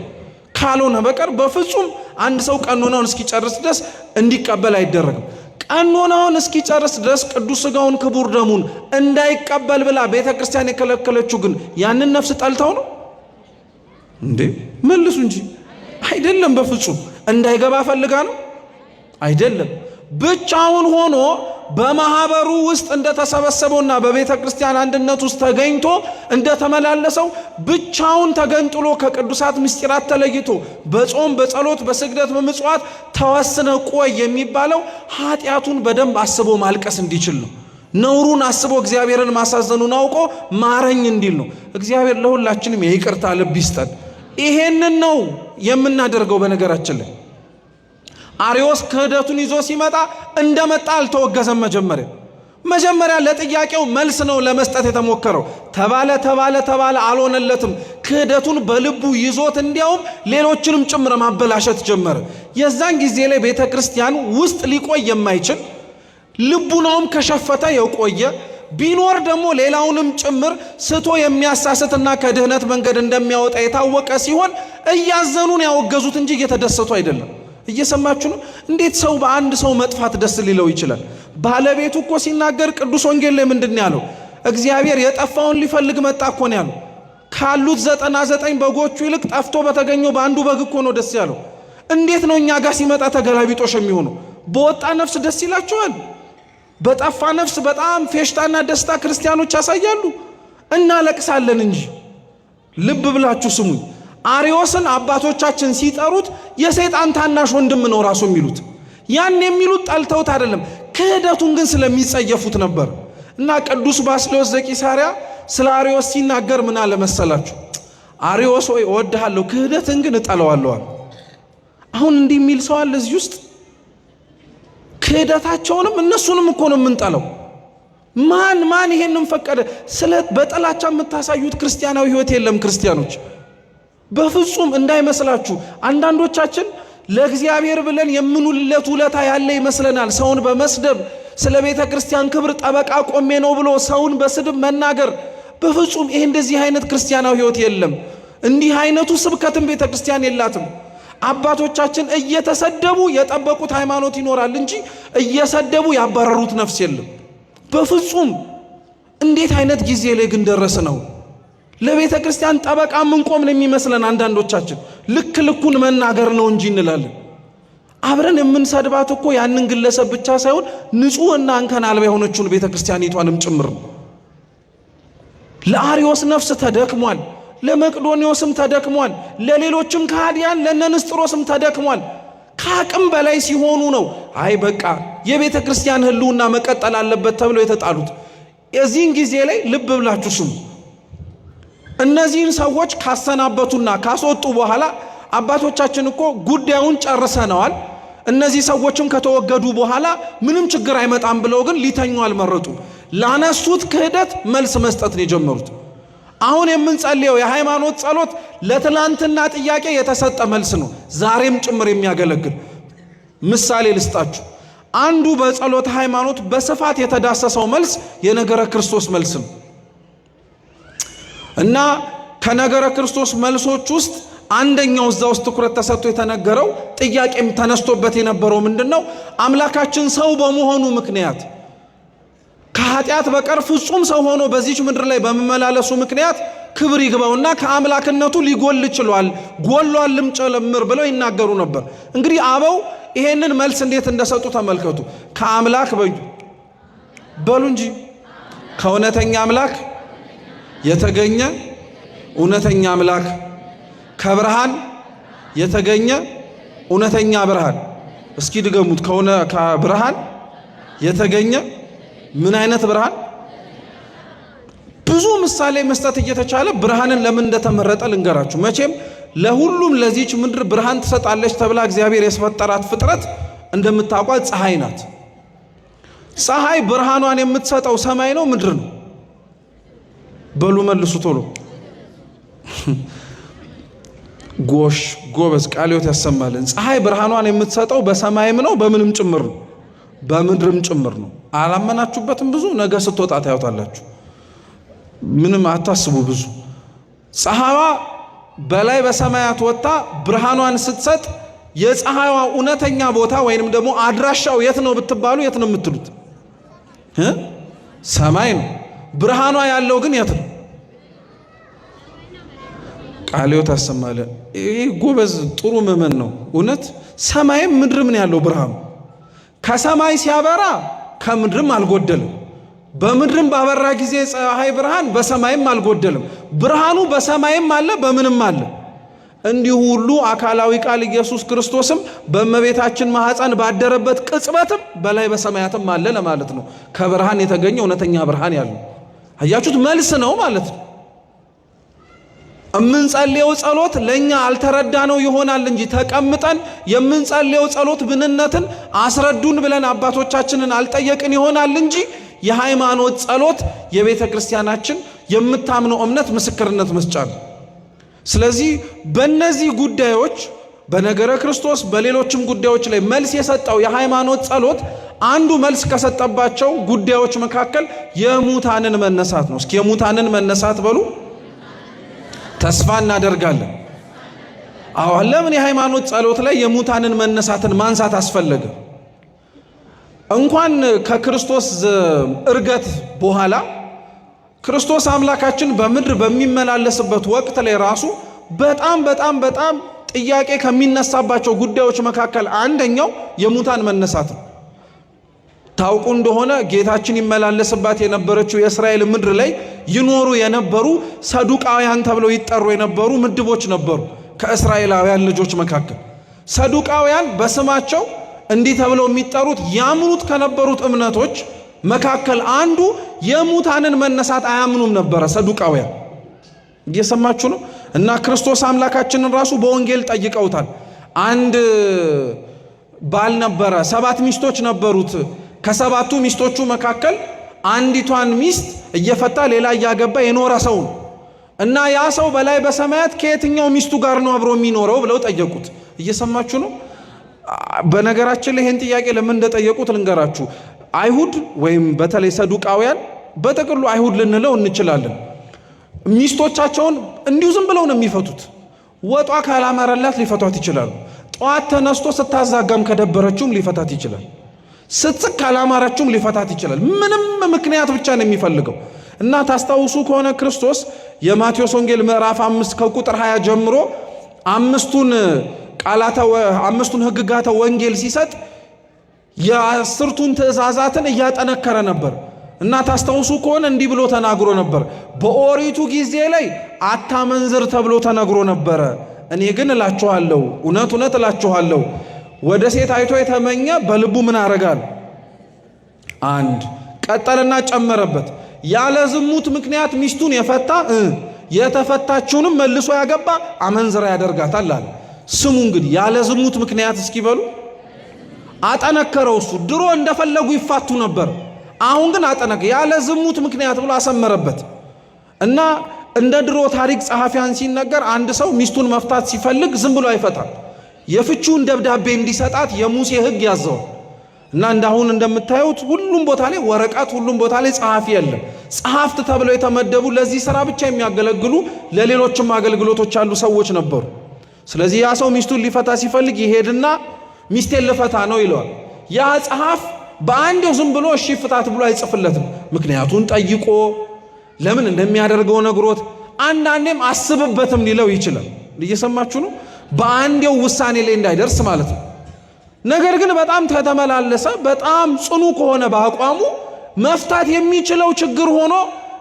ካልሆነ በቀር በፍጹም አንድ ሰው ቀኖናውን እስኪጨርስ ድረስ እንዲቀበል አይደረግም። ቀኖናውን እስኪጨርስ ድረስ ቅዱስ ሥጋውን ክቡር ደሙን እንዳይቀበል ብላ ቤተ ክርስቲያን የከለከለችው ግን ያንን ነፍስ ጠልተው ነው እንዴ? መልሱ እንጂ አይደለም። በፍጹም እንዳይገባ ፈልጋ ነው አይደለም። ብቻውን ሆኖ በማህበሩ ውስጥ እንደተሰበሰበውና በቤተ ክርስቲያን አንድነት ውስጥ ተገኝቶ እንደተመላለሰው ብቻውን ተገንጥሎ ከቅዱሳት ምስጢራት ተለይቶ በጾም በጸሎት በስግደት በምጽዋት ተወስነ ቆይ የሚባለው ኃጢአቱን በደንብ አስቦ ማልቀስ እንዲችል ነው። ነውሩን አስቦ እግዚአብሔርን ማሳዘኑን አውቆ ማረኝ እንዲል ነው። እግዚአብሔር ለሁላችንም የይቅርታ ልብ ይስጠን። ይሄንን ነው የምናደርገው። በነገራችን ላይ አርዮስ ክህደቱን ይዞ ሲመጣ እንደመጣ አልተወገዘም። መጀመሪያ ለጥያቄው መልስ ነው ለመስጠት የተሞከረው። ተባለ ተባለ ተባለ፣ አልሆነለትም። ክህደቱን በልቡ ይዞት እንዲያውም ሌሎችንም ጭምር ማበላሸት ጀመረ። የዛን ጊዜ ላይ ቤተ ክርስቲያን ውስጥ ሊቆይ የማይችል ልቡናውም ከሸፈተ የቆየ ቢኖር ደግሞ ሌላውንም ጭምር ስቶ የሚያሳስትና ከድህነት መንገድ እንደሚያወጣ የታወቀ ሲሆን እያዘኑን ያወገዙት እንጂ እየተደሰቱ አይደለም። እየሰማችሁ ነው። እንዴት ሰው በአንድ ሰው መጥፋት ደስ ሊለው ይችላል? ባለቤቱ እኮ ሲናገር ቅዱስ ወንጌል ላይ ምንድን ነው ያለው? እግዚአብሔር የጠፋውን ሊፈልግ መጣ እኮ ነው ያለው። ካሉት 99 በጎቹ ይልቅ ጠፍቶ በተገኘው በአንዱ በግ እኮ ነው ደስ ያለው። እንዴት ነው እኛ ጋር ሲመጣ ተገላቢጦሽ የሚሆነው? በወጣ ነፍስ ደስ ይላቸዋል። በጠፋ ነፍስ በጣም ፌሽታና ደስታ ክርስቲያኖች ያሳያሉ። እናለቅሳለን እንጂ። ልብ ብላችሁ ስሙኝ። አርዮስን አባቶቻችን ሲጠሩት የሰይጣን ታናሽ ወንድም ነው ራሱ የሚሉት። ያን የሚሉት ጠልተውት አይደለም፣ ክህደቱን ግን ስለሚጸየፉት ነበር። እና ቅዱስ ባስልዮስ ዘቂሳርያ ስለ አርዮስ ሲናገር ምን አለ መሰላችሁ? አርዮስ ሆይ እወድሃለሁ፣ ክህደትን ግን እጠለዋለሁ። አሁን እንዲህ የሚል ሰው አለ እዚህ ውስጥ? ክህደታቸውንም እነሱንም እኮ ነው የምንጠለው። ማን ማን ይሄንን ፈቀደ? ስለ በጥላቻ የምታሳዩት ክርስቲያናዊ ሕይወት የለም ክርስቲያኖች በፍጹም እንዳይመስላችሁ። አንዳንዶቻችን ለእግዚአብሔር ብለን የምንውልለት ውለታ ያለ ይመስለናል። ሰውን በመስደብ ስለ ቤተ ክርስቲያን ክብር ጠበቃ ቆሜ ነው ብሎ ሰውን በስድብ መናገር፣ በፍጹም ይሄ እንደዚህ አይነት ክርስቲያናዊ ሕይወት የለም። እንዲህ አይነቱ ስብከትም ቤተ ክርስቲያን የላትም። አባቶቻችን እየተሰደቡ የጠበቁት ሃይማኖት ይኖራል እንጂ እየሰደቡ ያባረሩት ነፍስ የለም። በፍጹም እንዴት አይነት ጊዜ ላይ ግን ደረስ ነው። ለቤተ ክርስቲያን ጠበቃ ምንቆም ነው የሚመስለን አንዳንዶቻችን። ልክ ልኩን መናገር ነው እንጂ እንላለን። አብረን የምንሰድባት እኮ ያንን ግለሰብ ብቻ ሳይሆን ንጹሕና እንከን አልባ የሆነችውን ቤተ ክርስቲያኒቷንም ጭምር ነው። ለአርዮስ ነፍስ ተደክሟል። ለመቅዶኒዎስም ተደክሟል። ለሌሎችም ከሃዲያን ለነንስጥሮስም ተደክሟል። ከአቅም በላይ ሲሆኑ ነው አይ በቃ የቤተ ክርስቲያን ሕልውና መቀጠል አለበት ተብለው የተጣሉት። የዚህን ጊዜ ላይ ልብ ብላችሁ ስሙ። እነዚህን ሰዎች ካሰናበቱና ካስወጡ በኋላ አባቶቻችን እኮ ጉዳዩን ጨርሰነዋል፣ እነዚህ ሰዎችም ከተወገዱ በኋላ ምንም ችግር አይመጣም ብለው ግን ሊተኙ አልመረጡም። ላነሱት ክህደት መልስ መስጠት ነው የጀመሩት። አሁን የምንጸልየው የሃይማኖት ጸሎት ለትላንትና ጥያቄ የተሰጠ መልስ ነው፣ ዛሬም ጭምር የሚያገለግል። ምሳሌ ልስጣችሁ። አንዱ በጸሎት ሃይማኖት በስፋት የተዳሰሰው መልስ የነገረ ክርስቶስ መልስ ነው እና ከነገረ ክርስቶስ መልሶች ውስጥ አንደኛው እዛ ውስጥ ትኩረት ተሰጥቶ የተነገረው ጥያቄም ተነስቶበት የነበረው ምንድን ነው? አምላካችን ሰው በመሆኑ ምክንያት ከኃጢአት በቀር ፍጹም ሰው ሆኖ በዚች ምድር ላይ በመመላለሱ ምክንያት ክብር ይግባውና ከአምላክነቱ ሊጎል ችሏል፣ ጎሏልም ጭምር ብለው ይናገሩ ነበር። እንግዲህ አበው ይሄንን መልስ እንዴት እንደሰጡ ተመልከቱ። ከአምላክ በሉ እንጂ ከእውነተኛ አምላክ የተገኘ እውነተኛ አምላክ፣ ከብርሃን የተገኘ እውነተኛ ብርሃን። እስኪ ድገሙት። ከብርሃን የተገኘ ምን አይነት ብርሃን? ብዙ ምሳሌ መስጠት እየተቻለ ብርሃንን ለምን እንደተመረጠ ልንገራችሁ። መቼም ለሁሉም ለዚች ምድር ብርሃን ትሰጣለች ተብላ እግዚአብሔር የፈጠራት ፍጥረት እንደምታውቋት ፀሐይ ናት። ፀሐይ ብርሃኗን የምትሰጠው ሰማይ ነው ምድር ነው? በሉ መልሱ ቶሎ። ጎሽ ጎበዝ፣ ቃለ ሕይወት ያሰማልን። ፀሐይ ብርሃኗን የምትሰጠው በሰማይም ነው በምንም ጭምር ነው በምድርም ጭምር ነው። አላመናችሁበትም? ብዙ ነገ ስትወጣ ታዩታላችሁ። ምንም አታስቡ። ብዙ ፀሐይዋ በላይ በሰማያት ወጥታ ብርሃኗን ስትሰጥ የፀሐይዋ እውነተኛ ቦታ ወይንም ደግሞ አድራሻው የት ነው ብትባሉ የት ነው የምትሉት? ሰማይ ነው። ብርሃኗ ያለው ግን የት ነው? ቃለ ሕይወት ያሰማልን። ይህ ጎበዝ ጥሩ ምዕመን ነው እውነት። ሰማይም ምድርም ነው ያለው ብርሃኑ። ከሰማይ ሲያበራ ከምድርም አልጎደልም። በምድርም ባበራ ጊዜ ፀሐይ ብርሃን በሰማይም አልጎደልም። ብርሃኑ በሰማይም አለ በምንም አለ። እንዲሁ ሁሉ አካላዊ ቃል ኢየሱስ ክርስቶስም በእመቤታችን ማኅፀን ባደረበት ቅጽበትም በላይ በሰማያትም አለ ለማለት ነው። ከብርሃን የተገኘ እውነተኛ ብርሃን ያለው አያችሁት፣ መልስ ነው ማለት ነው። የምንጸልየው ጸሎት ለኛ አልተረዳ ነው ይሆናል እንጂ ተቀምጠን የምንጸልየው ጸሎት ምንነትን አስረዱን ብለን አባቶቻችንን አልጠየቅን ይሆናል እንጂ የሃይማኖት ጸሎት የቤተ ክርስቲያናችን የምታምነው እምነት ምስክርነት መስጫ ነው። ስለዚህ በእነዚህ ጉዳዮች በነገረ ክርስቶስ በሌሎችም ጉዳዮች ላይ መልስ የሰጠው የሃይማኖት ጸሎት አንዱ መልስ ከሰጠባቸው ጉዳዮች መካከል የሙታንን መነሳት ነው። እስኪ የሙታንን መነሳት በሉ። ተስፋ እናደርጋለን። አዎ፣ ለምን የሃይማኖት ጸሎት ላይ የሙታንን መነሳትን ማንሳት አስፈለገ? እንኳን ከክርስቶስ እርገት በኋላ ክርስቶስ አምላካችን በምድር በሚመላለስበት ወቅት ላይ ራሱ በጣም በጣም በጣም ጥያቄ ከሚነሳባቸው ጉዳዮች መካከል አንደኛው የሙታን መነሳት ነው። ታውቁ እንደሆነ ጌታችን ይመላለስባት የነበረችው የእስራኤል ምድር ላይ ይኖሩ የነበሩ ሰዱቃውያን ተብለው ይጠሩ የነበሩ ምድቦች ነበሩ። ከእስራኤላውያን ልጆች መካከል ሰዱቃውያን በስማቸው እንዲህ ተብለው የሚጠሩት ያምኑት ከነበሩት እምነቶች መካከል አንዱ የሙታንን መነሳት አያምኑም ነበረ። ሰዱቃውያን እየሰማችሁ ነው። እና ክርስቶስ አምላካችንን ራሱ በወንጌል ጠይቀውታል። አንድ ባል ነበረ፣ 7 ሚስቶች ነበሩት። ከሰባቱ ሚስቶቹ መካከል አንዲቷን ሚስት እየፈታ ሌላ እያገባ የኖረ ሰው ነው። እና ያ ሰው በላይ በሰማያት ከየትኛው ሚስቱ ጋር ነው አብሮ የሚኖረው ብለው ጠየቁት። እየሰማችሁ ነው። በነገራችን ላይ ይህን ጥያቄ ለምን እንደጠየቁት ልንገራችሁ። አይሁድ ወይም በተለይ ሰዱቃውያን፣ በጥቅሉ አይሁድ ልንለው እንችላለን፣ ሚስቶቻቸውን እንዲሁ ዝም ብለው ነው የሚፈቱት። ወጧ ካላመረላት ሊፈቷት ይችላሉ። ጠዋት ተነስቶ ስታዛጋም ከደበረችውም ሊፈታት ይችላል። ስትስቅ ካላማረችውም ሊፈታት ይችላል። ምንም ምክንያት ብቻ ነው የሚፈልገው። እና ታስታውሱ ከሆነ ክርስቶስ የማቴዎስ ወንጌል ምዕራፍ 5 ከቁጥር 20 ጀምሮ አምስቱን ቃላተ አምስቱን ሕግጋተ ወንጌል ሲሰጥ የአስርቱን ትእዛዛትን እያጠነከረ ነበር። እና ታስታውሱ ከሆነ እንዲህ ብሎ ተናግሮ ነበር። በኦሪቱ ጊዜ ላይ አታመንዝር ተብሎ ተነግሮ ነበረ። እኔ ግን እላችኋለሁ፣ እውነት እውነት እላችኋለሁ ወደ ሴት አይቶ የተመኘ በልቡ ምን አረጋል? አንድ ቀጠልና ጨመረበት። ያለ ዝሙት ምክንያት ሚስቱን የፈታ የተፈታችውንም መልሶ ያገባ አመንዝራ ያደርጋታል አለ። ስሙ እንግዲህ ያለ ዝሙት ምክንያት እስኪበሉ አጠነከረው። እሱ ድሮ እንደፈለጉ ይፋቱ ነበር። አሁን ግን አጠነከ ያለ ዝሙት ምክንያት ብሎ አሰመረበት እና እንደ ድሮ ታሪክ ጸሐፊያን ሲነገር አንድ ሰው ሚስቱን መፍታት ሲፈልግ ዝም ብሎ አይፈታም። የፍቺውን ደብዳቤ እንዲሰጣት የሙሴ ሕግ ያዘዋል። እና እንዳሁን እንደምታዩት ሁሉም ቦታ ላይ ወረቀት፣ ሁሉም ቦታ ላይ ጸሐፊ የለም። ጸሐፍት ተብለው የተመደቡ ለዚህ ስራ ብቻ የሚያገለግሉ ለሌሎችም አገልግሎቶች ያሉ ሰዎች ነበሩ። ስለዚህ ያ ሰው ሚስቱን ሊፈታ ሲፈልግ ይሄድና ሚስቴን ልፈታ ነው ይለዋል። ያ ጸሐፍ በአንዴው ዝም ብሎ እሺ ፍታት ብሎ አይጽፍለትም። ምክንያቱን ጠይቆ ለምን እንደሚያደርገው ነግሮት፣ አንዳንዴም አስብበትም ሊለው ይችላል። እየሰማችሁ ነው። በአንዴው ውሳኔ ላይ እንዳይደርስ ማለት ነው። ነገር ግን በጣም ከተመላለሰ፣ በጣም ጽኑ ከሆነ በአቋሙ መፍታት የሚችለው ችግር ሆኖ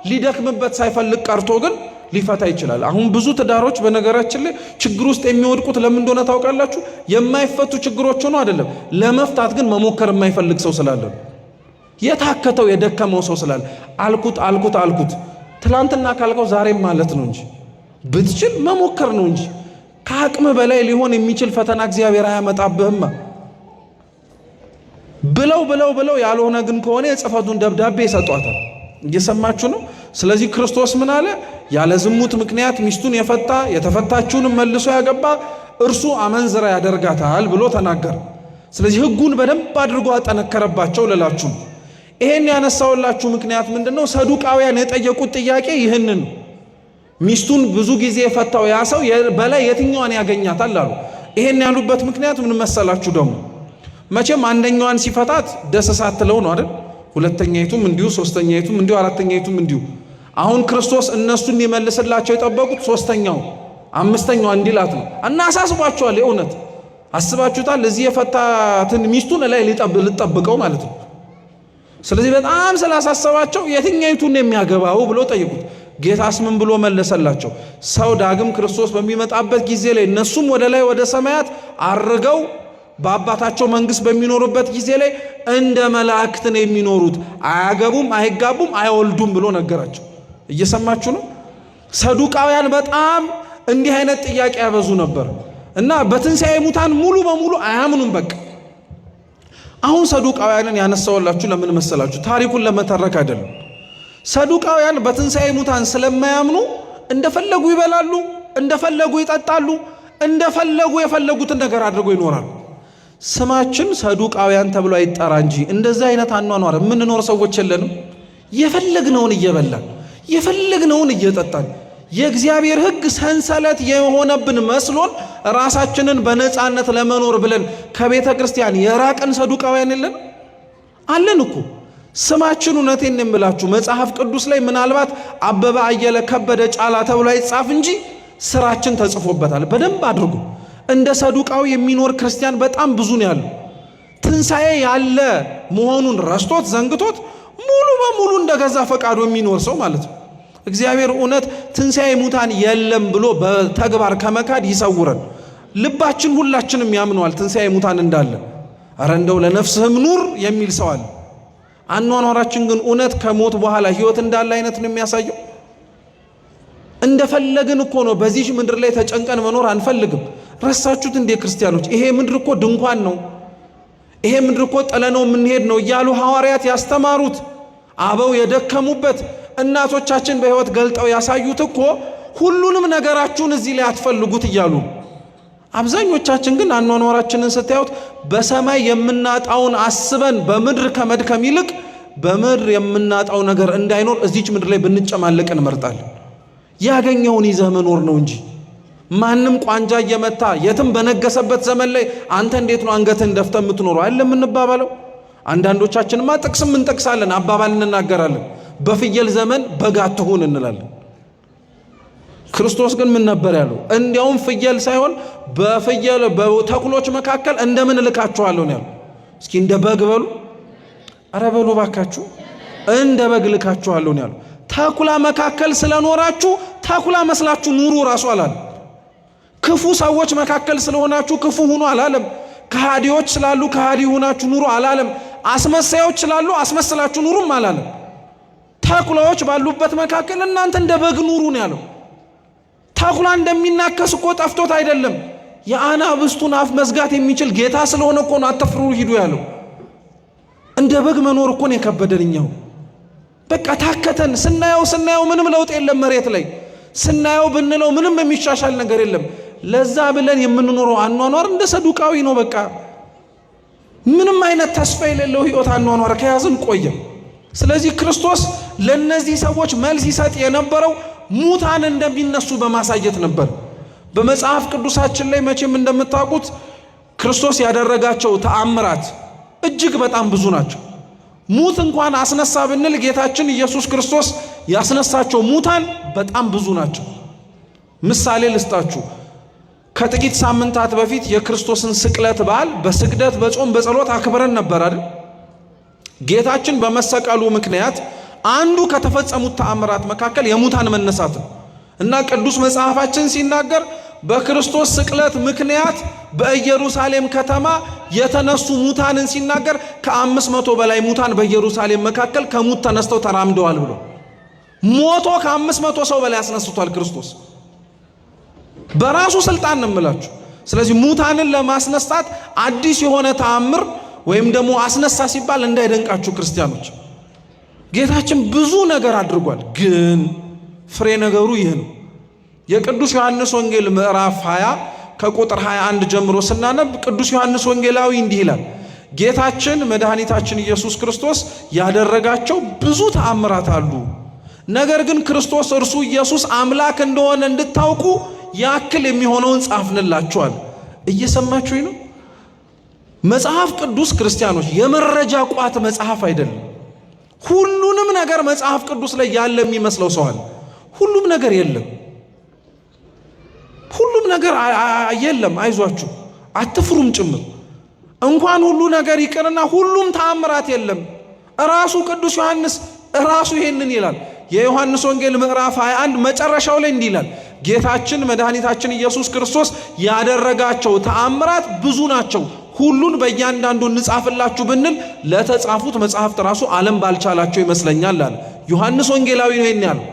ሊደክምበት ሳይፈልግ ቀርቶ ግን ሊፈታ ይችላል። አሁን ብዙ ትዳሮች በነገራችን ላይ ችግር ውስጥ የሚወድቁት ለምን እንደሆነ ታውቃላችሁ? የማይፈቱ ችግሮች ሆኖ አይደለም፣ ለመፍታት ግን መሞከር የማይፈልግ ሰው ስላለ ነው። የታከተው የደከመው ሰው ስላለ አልኩት አልኩት አልኩት ትላንትና ካልከው ዛሬም ማለት ነው እንጂ ብትችል መሞከር ነው እንጂ ከአቅም በላይ ሊሆን የሚችል ፈተና እግዚአብሔር አያመጣብህማ ብለው ብለው ብለው ያልሆነ ግን ከሆነ የጽፈቱን ደብዳቤ ይሰጧታል። እየሰማችሁ ነው። ስለዚህ ክርስቶስ ምን አለ? ያለ ዝሙት ምክንያት ሚስቱን የፈታ የተፈታችውንም መልሶ ያገባ እርሱ አመንዝራ ያደርጋታል ብሎ ተናገረ። ስለዚህ ሕጉን በደንብ አድርጎ አጠነከረባቸው ልላችሁ ነው። ይሄን ያነሳውላችሁ ምክንያት ምንድነው? ሰዱቃውያን የጠየቁት ጥያቄ ይህንን ነው። ሚስቱን ብዙ ጊዜ የፈታው ያ ሰው በላይ የትኛዋን ያገኛታል አሉ። ይሄን ያሉበት ምክንያት ምን መሰላችሁ? ደግሞ መቼም አንደኛዋን ሲፈታት ደስ ሳትለው ነው አይደል? ሁለተኛይቱም እንዲሁ፣ ሶስተኛይቱም እንዲሁ፣ አራተኛይቱም እንዲሁ። አሁን ክርስቶስ እነሱን ሊመልስላቸው የጠበቁት ሶስተኛው አምስተኛው እንዲላት ነው። እና አሳስቧቸዋል። የእውነት አስባችሁታል? እዚህ የፈታትን ሚስቱን ላይ ልጠብቀው ማለት ነው። ስለዚህ በጣም ስላሳሰባቸው የትኛይቱን የሚያገባው ብሎ ጠይቁት። ጌታስ ምን ብሎ መለሰላቸው? ሰው ዳግም ክርስቶስ በሚመጣበት ጊዜ ላይ እነሱም ወደ ላይ ወደ ሰማያት አርገው በአባታቸው መንግስት በሚኖሩበት ጊዜ ላይ እንደ መላእክት ነው የሚኖሩት፣ አያገቡም፣ አይጋቡም፣ አይወልዱም ብሎ ነገራቸው። እየሰማችሁ ነው። ሰዱቃውያን በጣም እንዲህ አይነት ጥያቄ ያበዙ ነበር እና በትንሣኤ ሙታን ሙሉ በሙሉ አያምኑም። በቃ አሁን ሰዱቃውያንን ያነሳውላችሁ ለምን መሰላችሁ? ታሪኩን ለመተረክ አይደለም። ሰዱቃውያን በትንሣኤ ሙታን ስለማያምኑ እንደፈለጉ ይበላሉ፣ እንደፈለጉ ይጠጣሉ፣ እንደፈለጉ የፈለጉትን ነገር አድርገው ይኖራሉ። ስማችን ሰዱቃውያን ተብሎ አይጠራ እንጂ እንደዚህ አይነት አኗኗር የምንኖር ሰዎች የለንም። የፈለግነውን እየበላን የፈለግነውን እየጠጣን የእግዚአብሔር ሕግ ሰንሰለት የሆነብን መስሎን ራሳችንን በነፃነት ለመኖር ብለን ከቤተ ክርስቲያን የራቅን ሰዱቃውያን የለን አለን እኮ። ስማችን እውነቴን የምላችሁ መጽሐፍ ቅዱስ ላይ ምናልባት አበበ አየለ ከበደ ጫላ ተብሎ አይጻፍ እንጂ ስራችን ተጽፎበታል በደንብ አድርጎ። እንደ ሰዱቃዊ የሚኖር ክርስቲያን በጣም ብዙ ነው ያለው። ትንሣኤ ያለ መሆኑን ረስቶት ዘንግቶት ሙሉ በሙሉ እንደገዛ ፈቃዱ የሚኖር ሰው ማለት ነው። እግዚአብሔር እውነት ትንሣኤ ሙታን የለም ብሎ በተግባር ከመካድ ይሰውረን። ልባችን ሁላችንም ያምነዋል ትንሣኤ ሙታን እንዳለ። እረ እንደው ለነፍስህም ኑር የሚል ሰው አለ። አኗኗራችን ግን እውነት ከሞት በኋላ ህይወት እንዳለ አይነት ነው የሚያሳየው። እንደፈለግን እኮ ነው በዚህ ምድር ላይ ተጨንቀን መኖር አንፈልግም። ረሳችሁት እንዴ ክርስቲያኖች? ይሄ ምድር እኮ ድንኳን ነው፣ ይሄ ምድር እኮ ጥለነው የምንሄድ ነው እያሉ ሐዋርያት ያስተማሩት አበው የደከሙበት እናቶቻችን በሕይወት ገልጠው ያሳዩት እኮ ሁሉንም ነገራችሁን እዚህ ላይ አትፈልጉት እያሉ። አብዛኞቻችን ግን አኗኗራችንን ስታዩት በሰማይ የምናጣውን አስበን በምድር ከመድከም ይልቅ በምድር የምናጣው ነገር እንዳይኖር እዚች ምድር ላይ ብንጨማለቅ እንመርጣለን። ያገኘውን ይዘህ መኖር ነው እንጂ ማንም ቋንጃ እየመታ የትም በነገሰበት ዘመን ላይ አንተ እንዴት ነው አንገትህን ደፍተህ የምትኖረው? አይደለም የምንባባለው። አንዳንዶቻችንማ ጥቅስም እንጠቅሳለን፣ አባባል እንናገራለን። በፍየል ዘመን በግ አትሁን እንላለን። ክርስቶስ ግን ምን ነበር ያለው? እንዲያውም ፍየል ሳይሆን በፍየል በተኩሎች መካከል እንደምን እልካችኋለሁ ነው ያለው። እስኪ እንደ በግ በሉ፣ ኧረ በሉ ባካችሁ። እንደ በግ ልካችኋለሁ ነው ያለው። ተኩላ መካከል ስለኖራችሁ ተኩላ መስላችሁ ኑሩ ራሱ አላለም። ክፉ ሰዎች መካከል ስለሆናችሁ ክፉ ሁኑ አላለም። ከሃዲዎች ስላሉ ከሃዲ ሁናችሁ ኑሩ አላለም። አስመሳዮች ስላሉ አስመስላችሁ ኑሩም አላለም። ተኩላዎች ባሉበት መካከል እናንተ እንደ በግ ኑሩ ነው ያለው። ተኩላ እንደሚናከስ እኮ ጠፍቶት አይደለም። የአናብስቱን አፍ መዝጋት የሚችል ጌታ ስለሆነ እኮ ነው አትፍሩ ሂዱ ያለው። እንደ በግ መኖር እኮ ነው የከበደን እኛው። በቃ ታከተን። ስናየው ስናየው ምንም ለውጥ የለም መሬት ላይ ስናየው ብንለው ምንም የሚሻሻል ነገር የለም። ለዛ ብለን የምንኖረው አኗኗር እንደ ሰዱቃዊ ነው። በቃ ምንም አይነት ተስፋ የሌለው ህይወት አኗኗር ከያዝን ቆየም። ስለዚህ ክርስቶስ ለነዚህ ሰዎች መልስ ይሰጥ የነበረው ሙታን እንደሚነሱ በማሳየት ነበር። በመጽሐፍ ቅዱሳችን ላይ መቼም እንደምታውቁት ክርስቶስ ያደረጋቸው ተአምራት እጅግ በጣም ብዙ ናቸው። ሙት እንኳን አስነሳ ብንል ጌታችን ኢየሱስ ክርስቶስ ያስነሳቸው ሙታን በጣም ብዙ ናቸው። ምሳሌ ልስጣችሁ። ከጥቂት ሳምንታት በፊት የክርስቶስን ስቅለት በዓል በስግደት በጾም በጸሎት አክብረን ነበር አይደል? ጌታችን በመሰቀሉ ምክንያት አንዱ ከተፈጸሙት ተአምራት መካከል የሙታን መነሳት ነው እና ቅዱስ መጽሐፋችን ሲናገር በክርስቶስ ስቅለት ምክንያት በኢየሩሳሌም ከተማ የተነሱ ሙታንን ሲናገር ከ500 በላይ ሙታን በኢየሩሳሌም መካከል ከሙት ተነስተው ተራምደዋል ብሎ ሞቶ ከ500 ሰው በላይ አስነስቷል ክርስቶስ በራሱ ስልጣን ነው የምላችሁ። ስለዚህ ሙታንን ለማስነሳት አዲስ የሆነ ተአምር ወይም ደግሞ አስነሳ ሲባል እንዳይደንቃችሁ ክርስቲያኖች። ጌታችን ብዙ ነገር አድርጓል፣ ግን ፍሬ ነገሩ ይህ ነው። የቅዱስ ዮሐንስ ወንጌል ምዕራፍ 20 ከቁጥር 21 ጀምሮ ስናነብ ቅዱስ ዮሐንስ ወንጌላዊ እንዲህ ይላል። ጌታችን መድኃኒታችን ኢየሱስ ክርስቶስ ያደረጋቸው ብዙ ተአምራት አሉ። ነገር ግን ክርስቶስ እርሱ ኢየሱስ አምላክ እንደሆነ እንድታውቁ ያክል የሚሆነውን ጻፍንላችኋል። እየሰማችሁኝ ነው? መጽሐፍ ቅዱስ ክርስቲያኖች የመረጃ ቋት መጽሐፍ አይደለም። ሁሉንም ነገር መጽሐፍ ቅዱስ ላይ ያለ የሚመስለው ሰው አለ። ሁሉም ነገር የለም። ሁሉም ነገር የለም። አይዟችሁ፣ አትፍሩም ጭምር እንኳን ሁሉ ነገር ይቅርና ሁሉም ተአምራት የለም። ራሱ ቅዱስ ዮሐንስ ራሱ ይሄንን ይላል። የዮሐንስ ወንጌል ምዕራፍ 21 መጨረሻው ላይ እንዲህ ይላል፣ ጌታችን መድኃኒታችን ኢየሱስ ክርስቶስ ያደረጋቸው ተአምራት ብዙ ናቸው፣ ሁሉን በእያንዳንዱ እንጻፍላችሁ ብንል ለተጻፉት መጽሐፍት ራሱ ዓለም ባልቻላቸው ይመስለኛል አለ። ዮሐንስ ወንጌላዊ ነው ይሄን ያለው።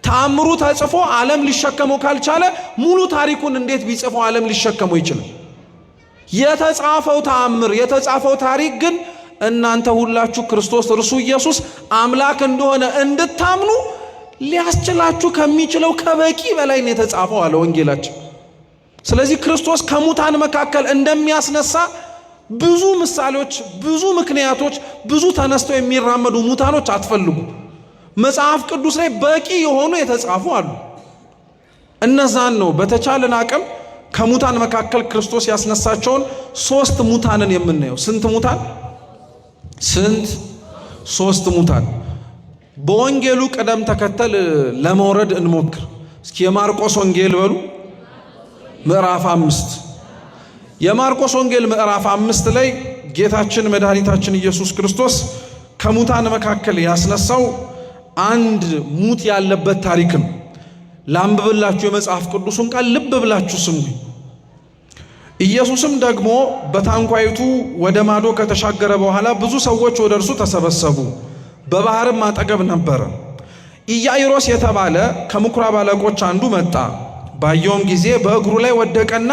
ተአምሩ ተጽፎ ዓለም ሊሸከመው ካልቻለ ሙሉ ታሪኩን እንዴት ቢጽፈው ዓለም ሊሸከመው ይችላል? የተጻፈው ተአምር የተጻፈው ታሪክ ግን እናንተ ሁላችሁ ክርስቶስ እርሱ ኢየሱስ አምላክ እንደሆነ እንድታምኑ ሊያስችላችሁ ከሚችለው ከበቂ በላይ ነው የተጻፈው አለ ወንጌላችን። ስለዚህ ክርስቶስ ከሙታን መካከል እንደሚያስነሳ ብዙ ምሳሌዎች፣ ብዙ ምክንያቶች፣ ብዙ ተነስተው የሚራመዱ ሙታኖች አትፈልጉ። መጽሐፍ ቅዱስ ላይ በቂ የሆኑ የተጻፉ አሉ። እነዛን ነው በተቻለን አቅም ከሙታን መካከል ክርስቶስ ያስነሳቸውን ሶስት ሙታንን የምናየው። ስንት ሙታን? ስንት? ሶስት ሙታን። በወንጌሉ ቅደም ተከተል ለመውረድ እንሞክር እስኪ። የማርቆስ ወንጌል በሉ ምዕራፍ 5 የማርቆስ ወንጌል ምዕራፍ 5 ላይ ጌታችን መድኃኒታችን ኢየሱስ ክርስቶስ ከሙታን መካከል ያስነሳው አንድ ሙት ያለበት ታሪክ ነው። ላንብብላችሁ የመጽሐፍ ቅዱሱን ቃል ልብ ብላችሁ ስሙ። ኢየሱስም ደግሞ በታንኳይቱ ወደ ማዶ ከተሻገረ በኋላ ብዙ ሰዎች ወደ እርሱ ተሰበሰቡ፣ በባህርም አጠገብ ነበረ። ኢያኢሮስ የተባለ ከምኵራብ አለቆች አንዱ መጣ። ባየውም ጊዜ በእግሩ ላይ ወደቀና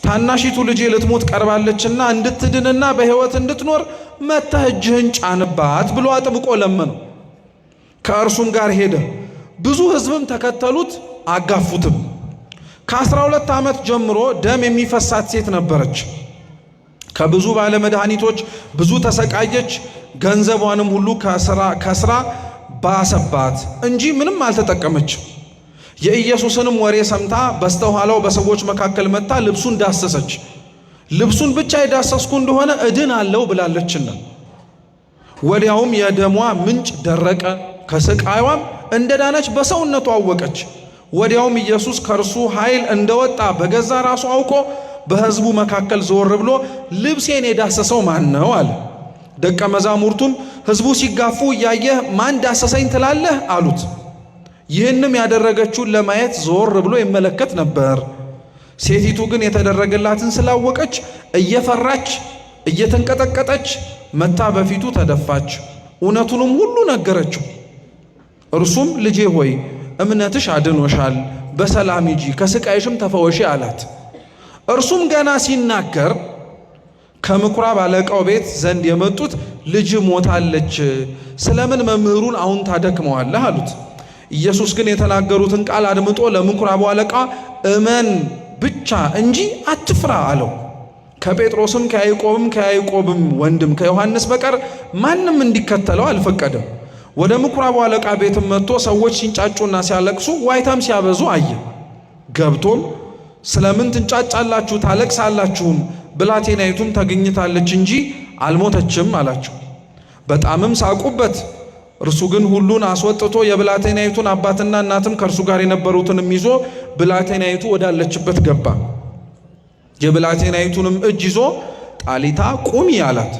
ታናሺቱ ልጄ ልትሞት ቀርባለችና እንድትድንና በሕይወት እንድትኖር መጥተህ እጅህን ጫንባት ብሎ አጥብቆ ለመነው። ከእርሱም ጋር ሄደ። ብዙ ሕዝብም ተከተሉት፣ አጋፉትም። ከ12 ዓመት ጀምሮ ደም የሚፈሳት ሴት ነበረች። ከብዙ ባለመድኃኒቶች ብዙ ተሰቃየች። ገንዘቧንም ሁሉ ከስራ ባሰባት እንጂ ምንም አልተጠቀመችም። የኢየሱስንም ወሬ ሰምታ በስተኋላው በሰዎች መካከል መጥታ ልብሱን ዳሰሰች። ልብሱን ብቻ የዳሰስኩ እንደሆነ እድን አለው ብላለችና፣ ወዲያውም የደሟ ምንጭ ደረቀ፣ ከስቃይዋም እንደዳነች በሰውነቱ አወቀች። ወዲያውም ኢየሱስ ከእርሱ ኃይል እንደወጣ በገዛ ራሱ አውቆ በሕዝቡ መካከል ዘወር ብሎ ልብሴን የዳሰሰው ማን ነው አለ። ደቀ መዛሙርቱም ሕዝቡ ሲጋፉ እያየህ ማን ዳሰሰኝ ትላለህ? አሉት። ይህንም ያደረገችውን ለማየት ዞር ብሎ ይመለከት ነበር። ሴቲቱ ግን የተደረገላትን ስላወቀች እየፈራች እየተንቀጠቀጠች መታ በፊቱ ተደፋች፣ እውነቱንም ሁሉ ነገረችው። እርሱም ልጄ ሆይ እምነትሽ አድኖሻል፣ በሰላም ሂጂ፣ ከስቃይሽም ተፈወሺ አላት። እርሱም ገና ሲናገር ከምኩራብ አለቃው ቤት ዘንድ የመጡት ልጅ ሞታለች፣ ስለምን መምህሩን አሁን ታደክመዋለህ? አሉት። ኢየሱስ ግን የተናገሩትን ቃል አድምጦ ለምኩራቡ አለቃ እመን ብቻ እንጂ አትፍራ አለው። ከጴጥሮስም ከያዕቆብም ከያዕቆብም ወንድም ከዮሐንስ በቀር ማንም እንዲከተለው አልፈቀደም። ወደ ምኩራቡ አለቃ ቤትም መጥቶ ሰዎች ሲንጫጩና ሲያለቅሱ ዋይታም ሲያበዙ አየ። ገብቶም ስለምን ትንጫጫላችሁ ታለቅሳላችሁም? ብላቴናይቱም ተገኝታለች እንጂ አልሞተችም አላቸው። በጣምም ሳቁበት። እርሱ ግን ሁሉን አስወጥቶ የብላቴናይቱን አባትና እናትም ከእርሱ ጋር የነበሩትንም ይዞ ብላቴናይቱ ወዳለችበት ገባ። የብላቴናይቱንም እጅ ይዞ ጣሊታ ቁሚ አላት።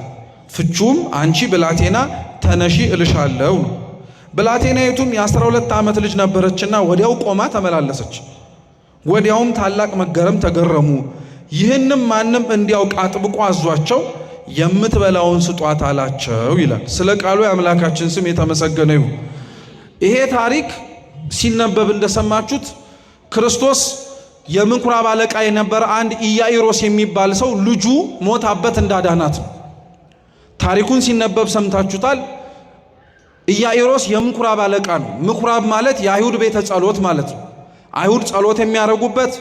ፍቹም አንቺ ብላቴና ተነሺ እልሻለሁ ነው። ብላቴናይቱም የ12 ዓመት ልጅ ነበረችና ወዲያው ቆማ ተመላለሰች። ወዲያውም ታላቅ መገረም ተገረሙ። ይህንም ማንም እንዲያውቅ አጥብቆ አዟቸው የምትበላውን ስጧት አላቸው ይላል። ስለ ቃሉ የአምላካችን ስም የተመሰገነ ይሁን። ይሄ ታሪክ ሲነበብ እንደሰማችሁት ክርስቶስ የምኩራብ አለቃ የነበረ አንድ ኢያኢሮስ የሚባል ሰው ልጁ ሞታበት እንዳዳናት ነው። ታሪኩን ሲነበብ ሰምታችሁታል። ኢያኢሮስ የምኩራብ አለቃ ነው። ምኩራብ ማለት የአይሁድ ቤተ ጸሎት ማለት ነው። አይሁድ ጸሎት የሚያደርጉበት፣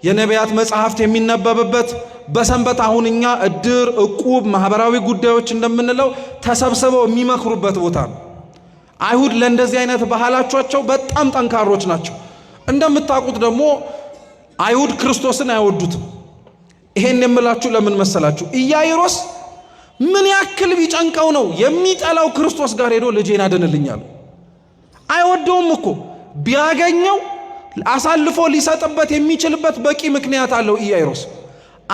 የነቢያት መጽሐፍት የሚነበብበት በሰንበት አሁን እኛ እድር፣ እቁብ፣ ማህበራዊ ጉዳዮች እንደምንለው ተሰብስበው የሚመክሩበት ቦታ ነው። አይሁድ ለእንደዚህ አይነት ባህላቸው በጣም ጠንካሮች ናቸው። እንደምታውቁት ደግሞ አይሁድ ክርስቶስን አይወዱትም። ይሄን የምላችሁ ለምን መሰላችሁ? ኢያኢሮስ ምን ያክል ቢጨንቀው ነው የሚጠላው ክርስቶስ ጋር ሄዶ ልጄን አድንልኛል። አይወደውም እኮ ቢያገኘው አሳልፎ ሊሰጥበት የሚችልበት በቂ ምክንያት አለው። ኢያኢሮስ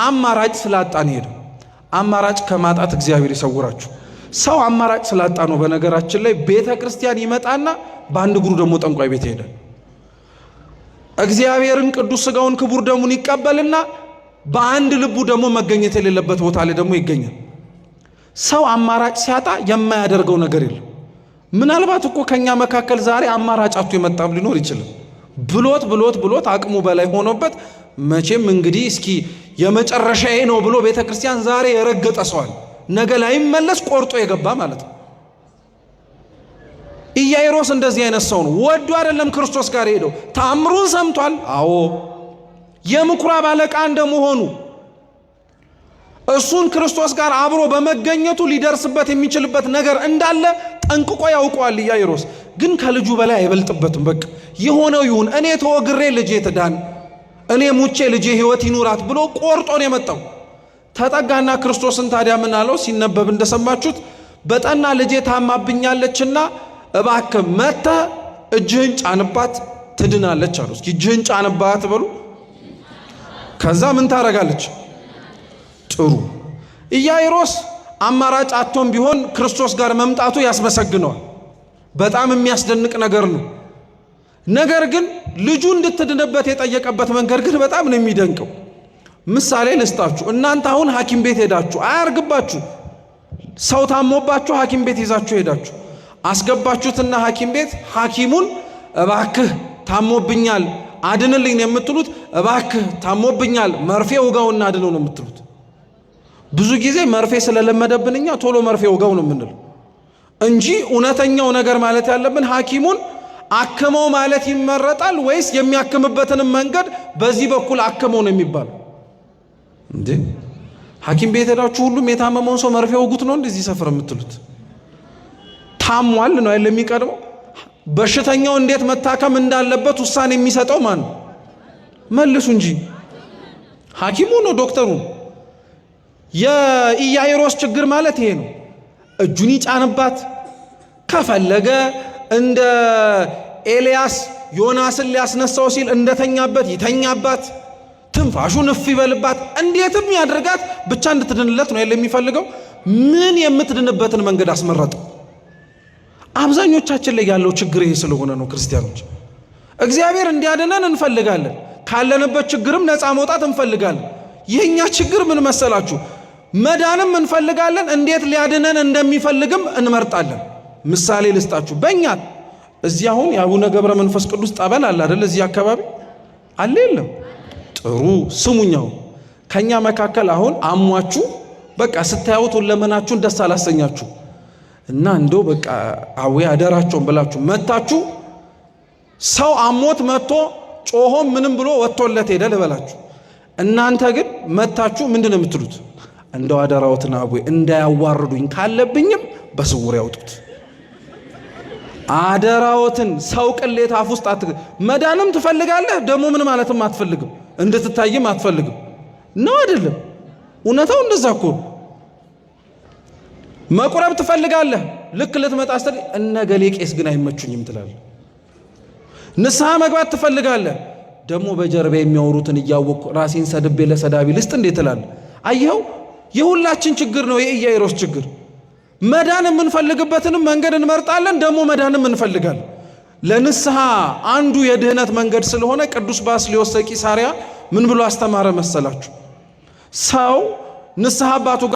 አማራጭ ስላጣ ነው ሄደው። አማራጭ ከማጣት እግዚአብሔር ይሰውራችሁ። ሰው አማራጭ ስላጣ ነው። በነገራችን ላይ ቤተ ክርስቲያን ይመጣና በአንድ እግሩ ደግሞ ጠንቋይ ቤት ይሄዳል። እግዚአብሔርን ቅዱስ ስጋውን ክቡር ደሙን ይቀበልና በአንድ ልቡ ደግሞ መገኘት የሌለበት ቦታ ላይ ደግሞ ይገኛል። ሰው አማራጭ ሲያጣ የማያደርገው ነገር የለም። ምናልባት እኮ ከኛ መካከል ዛሬ አማራጭ አጥቶ የመጣም ሊኖር ይችላል። ብሎት ብሎት ብሎት አቅሙ በላይ ሆኖበት መቼም እንግዲህ እስኪ የመጨረሻዬ ነው ብሎ ቤተ ክርስቲያን ዛሬ የረገጠ ሰዋል ነገ ላይመለስ ቆርጦ የገባ ማለት ነው። ኢያኢሮስ እንደዚህ አይነት ሰው ነው። ወዶ አይደለም ክርስቶስ ጋር ሄደው ተአምሩን ሰምቷል። አዎ የምኩራብ አለቃ እንደመሆኑ እሱን ክርስቶስ ጋር አብሮ በመገኘቱ ሊደርስበት የሚችልበት ነገር እንዳለ ጠንቅቆ ያውቀዋል። ኢያኢሮስ ግን ከልጁ በላይ አይበልጥበትም። በቃ የሆነው ይሁን፣ እኔ ተወግሬ ልጄ ትዳን፣ እኔ ሙቼ ልጄ ሕይወት ይኑራት ብሎ ቆርጦ ነው የመጣው። ተጠጋና ክርስቶስን ታዲያ ምን አለው? ሲነበብ እንደሰማችሁት በጠና ልጄ ታማብኛለችና እባክህ መጥተህ እጅህን ጫንባት ትድናለች አሉ። እስኪ እጅህን ጫንባት በሉ። ከዛ ምን ታረጋለች? ጥሩ ኢያኢሮስ አማራጭ አቶም ቢሆን ክርስቶስ ጋር መምጣቱ ያስመሰግነዋል። በጣም የሚያስደንቅ ነገር ነው። ነገር ግን ልጁ እንድትድንበት የጠየቀበት መንገድ ግን በጣም ነው የሚደንቀው። ምሳሌ ልስጣችሁ። እናንተ አሁን ሐኪም ቤት ሄዳችሁ አያርግባችሁ፣ ሰው ታሞባችሁ ሐኪም ቤት ይዛችሁ ሄዳችሁ አስገባችሁትና ሐኪም ቤት ሐኪሙን እባክህ ታሞብኛል አድንልኝ ነው የምትሉት። እባክህ ታሞብኛል መርፌ ውጋውና አድነው ነው የምትሉት። ብዙ ጊዜ መርፌ ስለለመደብን እኛ ቶሎ መርፌ ውጋው ነው የምንለው እንጂ እውነተኛው ነገር ማለት ያለብን ሐኪሙን አክመው ማለት ይመረጣል ወይስ የሚያክምበትንም መንገድ በዚህ በኩል አክመው ነው የሚባለው? እንዴ ሐኪም ቤት ሄዳችሁ ሁሉም የታመመውን ሰው መርፌ ውጉት ነው እንደዚህ ሰፈር የምትሉት? ታሟል ነው አይደል የሚቀድመው? በሽተኛው እንዴት መታከም እንዳለበት ውሳኔ የሚሰጠው ማን ነው? መልሱ እንጂ ሐኪሙ ነው ዶክተሩ። የኢያኢሮስ ችግር ማለት ይሄ ነው። እጁን ይጫንባት ከፈለገ እንደ ኤልያስ ዮናስን ሊያስነሳው ሲል እንደተኛበት ይተኛባት፣ ትንፋሹን እፍ ይበልባት፣ እንዴትም ያድርጋት ብቻ እንድትድንለት ነው የሚፈልገው። ምን የምትድንበትን መንገድ አስመረጠው። አብዛኞቻችን ላይ ያለው ችግር ይሄ ስለሆነ ነው። ክርስቲያኖች እግዚአብሔር እንዲያድነን እንፈልጋለን። ካለንበት ችግርም ነፃ መውጣት እንፈልጋለን። የእኛ ችግር ምን መሰላችሁ? መዳንም እንፈልጋለን፣ እንዴት ሊያድነን እንደሚፈልግም እንመርጣለን። ምሳሌ ልስጣችሁ። በእኛ እዚህ አሁን የአቡነ ገብረ መንፈስ ቅዱስ ጠበል አለ አይደል? እዚህ አካባቢ አለ የለም? ጥሩ ስሙኛው። ከኛ መካከል አሁን አሟችሁ በቃ ስታዩት ሁለመናችሁን ደስ አላሰኛችሁ እና እንደው በቃ አዌ አደራቸውን ብላችሁ መታችሁ። ሰው አሞት መጥቶ ጮሆም ምንም ብሎ ወጥቶለት ሄደ ልበላችሁ። እናንተ ግን መታችሁ ምንድን ነው የምትሉት? እንደው አደራዎትን አቡዬ እንዳያዋርዱኝ ካለብኝም በስውር ያውጡት። አደራዎትን ሰው ቅሌት አፍ ውስጥ መዳንም ትፈልጋለህ ደግሞ ምን ማለትም አትፈልግም፣ እንድትታይም አትፈልግም። ነው አይደለም? እውነታው እንደዛ እኮ ነው። መቁረብ ትፈልጋለህ፣ ልክ ልትመጣ ስትል እነገሌ ቄስ ግን አይመቹኝም ትላለህ። ንስሐ መግባት ትፈልጋለህ፣ ደግሞ በጀርባ የሚያወሩትን እያወቅኩ ራሴን ሰድቤ ለሰዳቢ ልስጥ እንዴ ትላለህ። አየኸው፣ የሁላችን ችግር ነው የኢያኢሮስ ችግር። መዳን የምንፈልግበትንም መንገድ እንመርጣለን፣ ደግሞ መዳንም እንፈልጋለን። ለንስሐ አንዱ የድህነት መንገድ ስለሆነ ቅዱስ ባስልዮስ ዘቂሳርያ ምን ብሎ አስተማረ መሰላችሁ? ሰው ንስሐ አባቱ